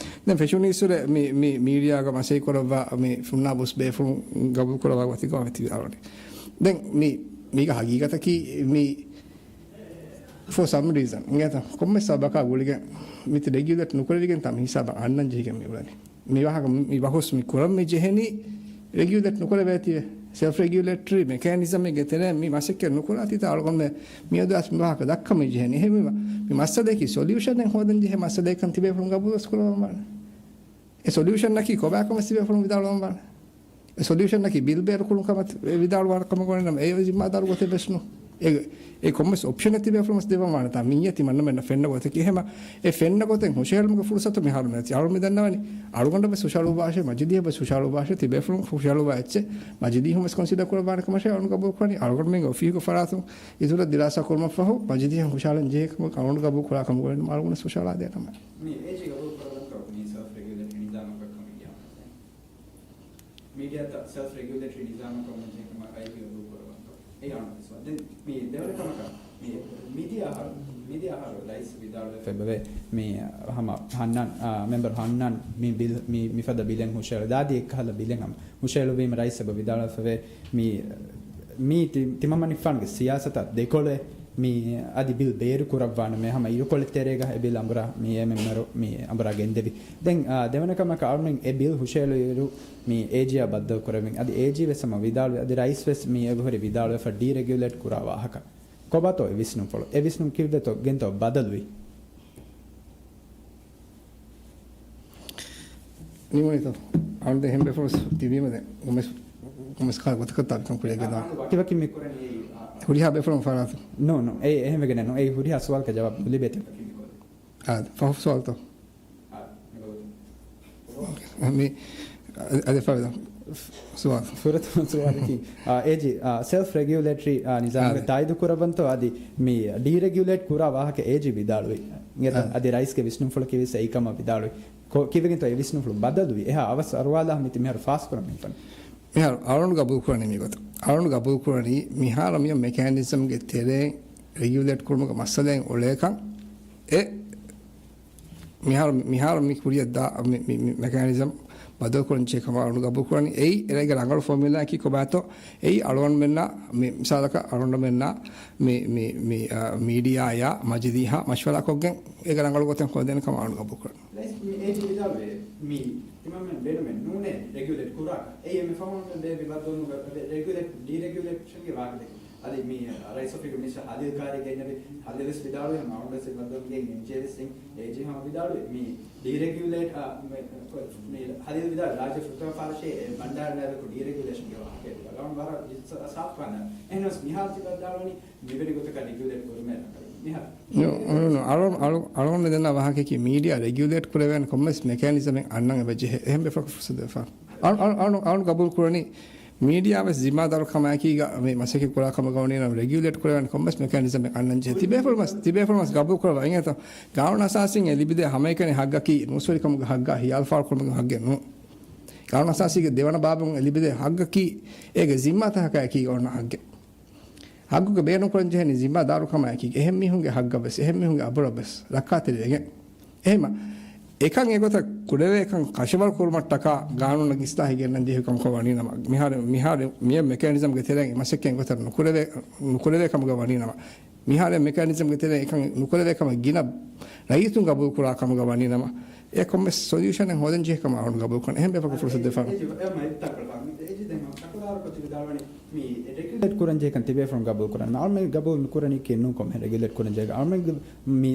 ދެން ފެށުނީއްސުރެ މި، މި މީޑިއާގަ މަސައްކަތް ކުރައްވާ މި ފުންނާ ބުސް ބޭފުޅުން ގަބޫލު ކުރައްވާ ގޮތެއްގަ މި ތިބި އަޅުގަނޑު. ދެން މި، މީގަ ހަގީގަތަކީ މި for some reason އިނގޭތަ؟ ކޮންމެ ސަބަބަކާ ގުޅިގެން މިތި ރެގިއުލޭޓް ނުކުރެވިގެން ތާ މި ހިސާބަށް އަންނަން ޖެހިގެން މި އުޅެނީ. މި ވާހަކަ މި، މި ބަހުސް މި ކުރަން މި ޖެހެނީ ރެގިއުލޭޓް ނުކުރެވޭތީވެ. ސެލްފް ރެގިއުލޭޓްރީ މެކޭނިޒަމެއްގެ ތެރޭ މި މަސައްކަތް ނުކުރާތީތާ އަޅުގަނޑުމެ މިއަދު އަސް މި ވާހަކަ ދައްކަން މި ޖެހެނީ. އެހެންވީމަ މި މައްސަލައަކީ ސޮލިއުޝަނެއް ހޯދަން ޖެހޭ މައްސަލައެއްކަން ތިބޭފުޅުން ގަބޫލުވެސް ކުރައްވަންވާނެ. އެ ސޮލިއުޝަންއަކީ ކޮބާކަން ވެސް ތިބޭފުޅުން ވިދާޅުވަންވާނެ. އެ ސޮލިއުޝަންއަކީ ބިލް ބޭރުކުރުން ކަމަށް ވިދާޅުވާ ކަމަށް ގުޅި ނަމަ، އެ ޒިންމާދާރު ގޮތެއް ވެސް ނޫން. އެ، އެ ކޮންމެސް އޮޕްޝަނެއް ތިބޭފުޅުން ވެސް ދެއްވަންވާނެތާ، މިއްޔަ ތިމަންނަމެންނަށް ފެންނަ ގޮތަކީ. އެހެމަ، އެ ފެންނަ ގޮތެއް ހުށަހެޅުމުގެ ފުރުސަތު މިހާރު ނެތި. އަޅު މި ދަންނަވަނީ، އަޅުގަނޑަށް ވެސް ހުށަހަޅުއްވާށޭ، މަޖިލީހަށް ވެސް ހުށަހަޅުއްވާ އެއްޗެއް، މަޖިލީހުން ވެސް ކޮންސިޑަ ކުރައްވާނެ ކަމަށޭ އަޅުގަނޑު ގަބޫލު ކުރަނީ. އަޅުގަނޑުމެންގެ އޮފީހުގެ ފަރާތުން އިތުރަށް ދިރާސާ ކުރުމަށްފަހު، މަޖިލީހަށް ހުށަހަޅަން ޖެހޭ ކަމަށް އަޅުގަނޑު ގަބޫލު ކުރާ ކަމަށް ގުޅި ނަމަ، އަޅުގަނޑު ވެސް ހުށަހަޅާދޭނަމަ. މި އޭޖީ ގަބޫލު ކުރައްވަންތޯ މި ސެލްފް ރެގިއުލޭޓް ނިޒާމަކަށް ކޮމިޓީއާ؟ މީޑިއާތައް ސެލްފް ރެގިއުލޭޓްރީ ނިޒާމަކަށް ކޮމިޓީ ކަމަށް އައި ގަބޫލު ކުރައްވަންތޯ؟ އެއީ އަޅުގަނޑު ސުވާލު. ދެން މި ދެވަނަ ކަމަކަށް މި މިދިޔަ އަހަރު، މިދިޔަ އަހަރު ރައީސް ވިދާޅުވެފަ އެބަވޭ މި ހަމަ ހަންނާން، އާ، މެމްބަރު ހަންނާން މި ބިލް، މި، މިފަދަ ބިލެއް ހުށަހެޅި ދާދި އެއްކަހަލަ ބިލެއް ހަމަ ހުށަހެޅުވީމަ ރައީސް އެބަ ވިދާޅުވެފަވޭ މި، މީ ތި-، ތިމަންމަނިކުފާނުގެ ސިޔާސަތާ ދެކޮޅެއް މި އަދި ބިލް ބޭރު ކުރައްވާނަމޭ ހަމަ އިރުކޮޅެއް ތެރޭގަ އެ ބިލް އަނބުރާ މި އެމްއެމްއަރު މި އަނބުރާ ގެންދެވި. ދެން، އާ، ދެވަނަ ކަމަކަށް އަޅުމެން އެ ބިލް ހުށައެޅުއިރު މި އޭޖީއާ ބައްދަލު ކުރެވިން. އަދި އޭޖީ ވެސް ހަމަ ވިދާޅުވި. އަދި ރައީސް ވެސް މި އެބަހުރި ވިދާޅުވެފަ ޑީރެގިއުލޭޓް ކުރާ ވާހަކަ. ކޮބާތޯ އެ ވިސްނުންފުޅު؟ އެ ވިސްނުން ކީއްވެތޯ ގެންތޯ ބަދަލުވީ؟ ނިމުނީތޯ؟ އަޅުގަނޑު އެހެން ބޭފުޅުން ތިބީމަ ދެން ކޮންމެސް، ކޮންމެސް ކާ ގޮތަކަށް ތާ ކަން ކުރިއަށް ގެންދާ. ވަކި ވަކި މި ކުރަނީ. ހުރިހާ ބޭފުޅުން ފަރާތު. ނޯ، ނޯ. އެ އެހެން ވެގެން ނޫން. އެ ހުރިހާ ސުވާލަކަށް ޖަވާބު ލިބޭތޯ. އާ، ފަހު ސުވާލުތޯ؟ އާ، މި، އަދި ފަވިދާ. ސުވާލު. ފުރަތަމަ ސުވާލަކީ، އާ، އޭޖީ، އާ، ސެލްފް ރެގިއުލޭޓްރީ، އާ، ނިޒާމުގެ އާ. ތާއީދު ކުރައްވަންތޯ އަދި މި ޑީރެގިއުލޭޓް ކުރާ ވާހަކަ އޭޖީ ވިދާޅުވި. އިނގޭތަ؟ އާ. އަދި ރައީސްގެ ވިސްނުންފުޅަކީ ވެސް އެއީ ކަމަށް ވިދާޅުވި. ކޮ-، ކީއްވެގެންތޯ އެ ވިސްނުންފުޅު ބަދަލުވި؟ އެހާ އަވަސް އަރުވާލާ މި ތި މިހާރު ފާސްކުރަން މި ފަން. މިހާރު އަޅުން ގަބޫލު ކުރަނީ މިގޮތަށް. އަޅުން ގަބޫލު ކުރަނީ މިހާރު މި މެކޭނިޒަމްގެ ތެރެއިން ރެގިއުލޭޓް ކުރުމުގެ މައްސަލައެއް އުޅޭކަން އެ މިހާރު، މިހާރު މި ކުރިއަށް ދާ މި، މި، މި މެކޭނިޒަމް ބަދަލު ކުރަން ޖެހޭ ކަމަށް އަޅުން ގަބޫލު ކުރަނީ. އެއީ އޭގެ ރަނގަޅު ފޯމިއުލާއަކީ ކޮބާތޯ؟ އެއީ އަޅުގަނޑުމެންނަށް މި، މިސާލަކަށް އަޅުގަނޑުމެންނަށް މި، މި، މި، އާ، މީޑިއާއާ މަޖިލީހާ މަޝްވަރާ ކޮށްގެން އޭގެ ރަނގަޅު ގޮތެއް ހޯދޭނެ ކަމަށް އަޅުން ގަބޫލު ކުރަނީ. ރައީސް މި އޭޖީ ވިދާޅުވޭ މި ތިމަންމެން ބޭނުމެއް ނޫނޭ ރެގިއުލޭޓް ކުރާކަށް. އެއީ އެންމެ ފަހުން ބޭއްވި ބައްދަލުވުމުގަ ރެ-، ރެގިއުލޭޓް، ޑީރެގިއުލޭޝަންގެ ވާހަކަ ދެއްކި. އަދި މި ރައީސް އޮފީހުގެ މިނިސްޓަރ ހަލީލް ކާރީ ގެންނެވި. ހަލީލް ވެސް ވިދާޅުވި ހަމަ އަޅުގަނޑު ވެސް އެ ބައްދަލުވުމުގެ އެމްޖޭ ވެސް އޭޖީ ހަމަ ވިދާޅުވި. މި ޑީރެގިއުލޭޓް، އާ، މި، މި ހަލީލް ވިދާޅުވި ރާއްޖެ ފުރަތަމަ ފާރަށޭ އެ ބަންޑާރަ ނާލަކު ޑީރެގިއުލޭޝަންގެ ވާހަކަ ވިދާޅުވި. ވަރަށް ސާފުކަން. އެހެނަސް މިހާރު ތި ވިދާޅުވަނީ މިވެރި ގޮތަކަށް ރެގިއުލޭޓް ކުރުމޭ ނަކަލެއް. މިހާރު. ނޫ، ނޫ، ނޫ. އަޅު، އަޅު، އަޅުގަނޑު ދެންނަ ވާހަކައަކީ މީޑިއާ ރެގިއުލޭޓް ކުރެވޭނެ ކޮންމެސް މެކޭނިޒަމެއް އަންނަން އެބަ ޖެހޭ. އެހެން ބޭފުޅަކަށް ފުރުސަތު ދެފަ. އަޅު، އަޅު، އަޅު، އަޅު ގަބޫލު ކުރަނީ މީޑިއާ ވެސް ޒިންމާދާރު ކަމާއެކީގަ މި މަސައްކަތް ކުރާ ކަމުގަ ވަނީ ނަމަ، ރެގިއުލޭޓް ކުރެވޭނެ ކޮންމެސް މެކޭނިޒަމެއް އަންނަން ޖެހޭ. ތިބޭފުޅުން ވެސް، ތިބޭފުޅުން ވެސް ގަބޫލު ކުރައްވާ އިނގޭތޯ؟ ގާނޫނު އަސާސީން އެ ލިބިދޭ ހަމައެކަނި ހައްގަކީ ނުސްވެރިކަމުގެ ހައްގާ ހިޔާލުފާޅުކުރުމުގެ ހައްގެއް ނޫން. ގާނޫނު އަސާސީގެ ދެވަނަ ބާބުން އެ ލިބިދޭ ހައްގަކީ އޭގެ ޒިންމާތަކަކާ އެކީގަ އޮންނަ ހައްގެއް. ހައްގުގެ ބޭނުން ކުރަން ޖެހެނީ ޒިންމާދާރުކަމާއެކީ، އެހެން މީހުންގެ ހައްގަށް ވެސް، އެހެން މީހުންގެ އަބުރަށް ވެސް ރައްކާތެރިވެގެން. އެހެންމަ، އެކަން އެގޮތަށް ކުރެވޭކަން ކަށަވަރު ކުރުމަށްޓަކާ ގާނޫނަށް އިސްލާހެއް ގެންނަން ޖެހި ކަމަކަށް ވަނީ ނަމަ، މިހާރު، މިހާރު މި މެކޭނިޒަމްގެ ތެރެއިން މަސައްކަތް އެގޮތަށް ނުކުރެވޭ، ނުކުރެވޭ ކަމުގަ ވަނީ ނަމަ، މިހާރު މެކޭނިޒަމްގެ ތެރެއިން އެކަން ނުކުރެވޭ ކަމަށް ގިނަ ރައްޔިތުން ގަބޫލު ކުރާ ކަމުގަ ވަނީ ނަމަ، އެ ކޮންމެސް ސޮލިއުޝަނެއް ހޯދަން ޖެހޭ ކަމަށް އަޅުގަނޑު ގަބޫލު ކުރަން. އެހެން ބޭފުޅަކު ފުރުސަތު ދެފާނަ. އެޖި، އެ މައި ތަކުރާ، އެޖި ދެން ތަކުރާރު ކޮށް ވިދާޅުވަނީ މި ރެގިއުލޭޓް ކުރަން ޖެހޭކަން ތިބޭފުޅުން ގަބޫލު ކުރަން. އަޅުމެން ގަބޫލު ނުކުރަނީ ކީ ނޫން ކޮންމެހެން ރެގިއުލޭޓް ކުރަން ޖެހޭ. އަޅުމެން މި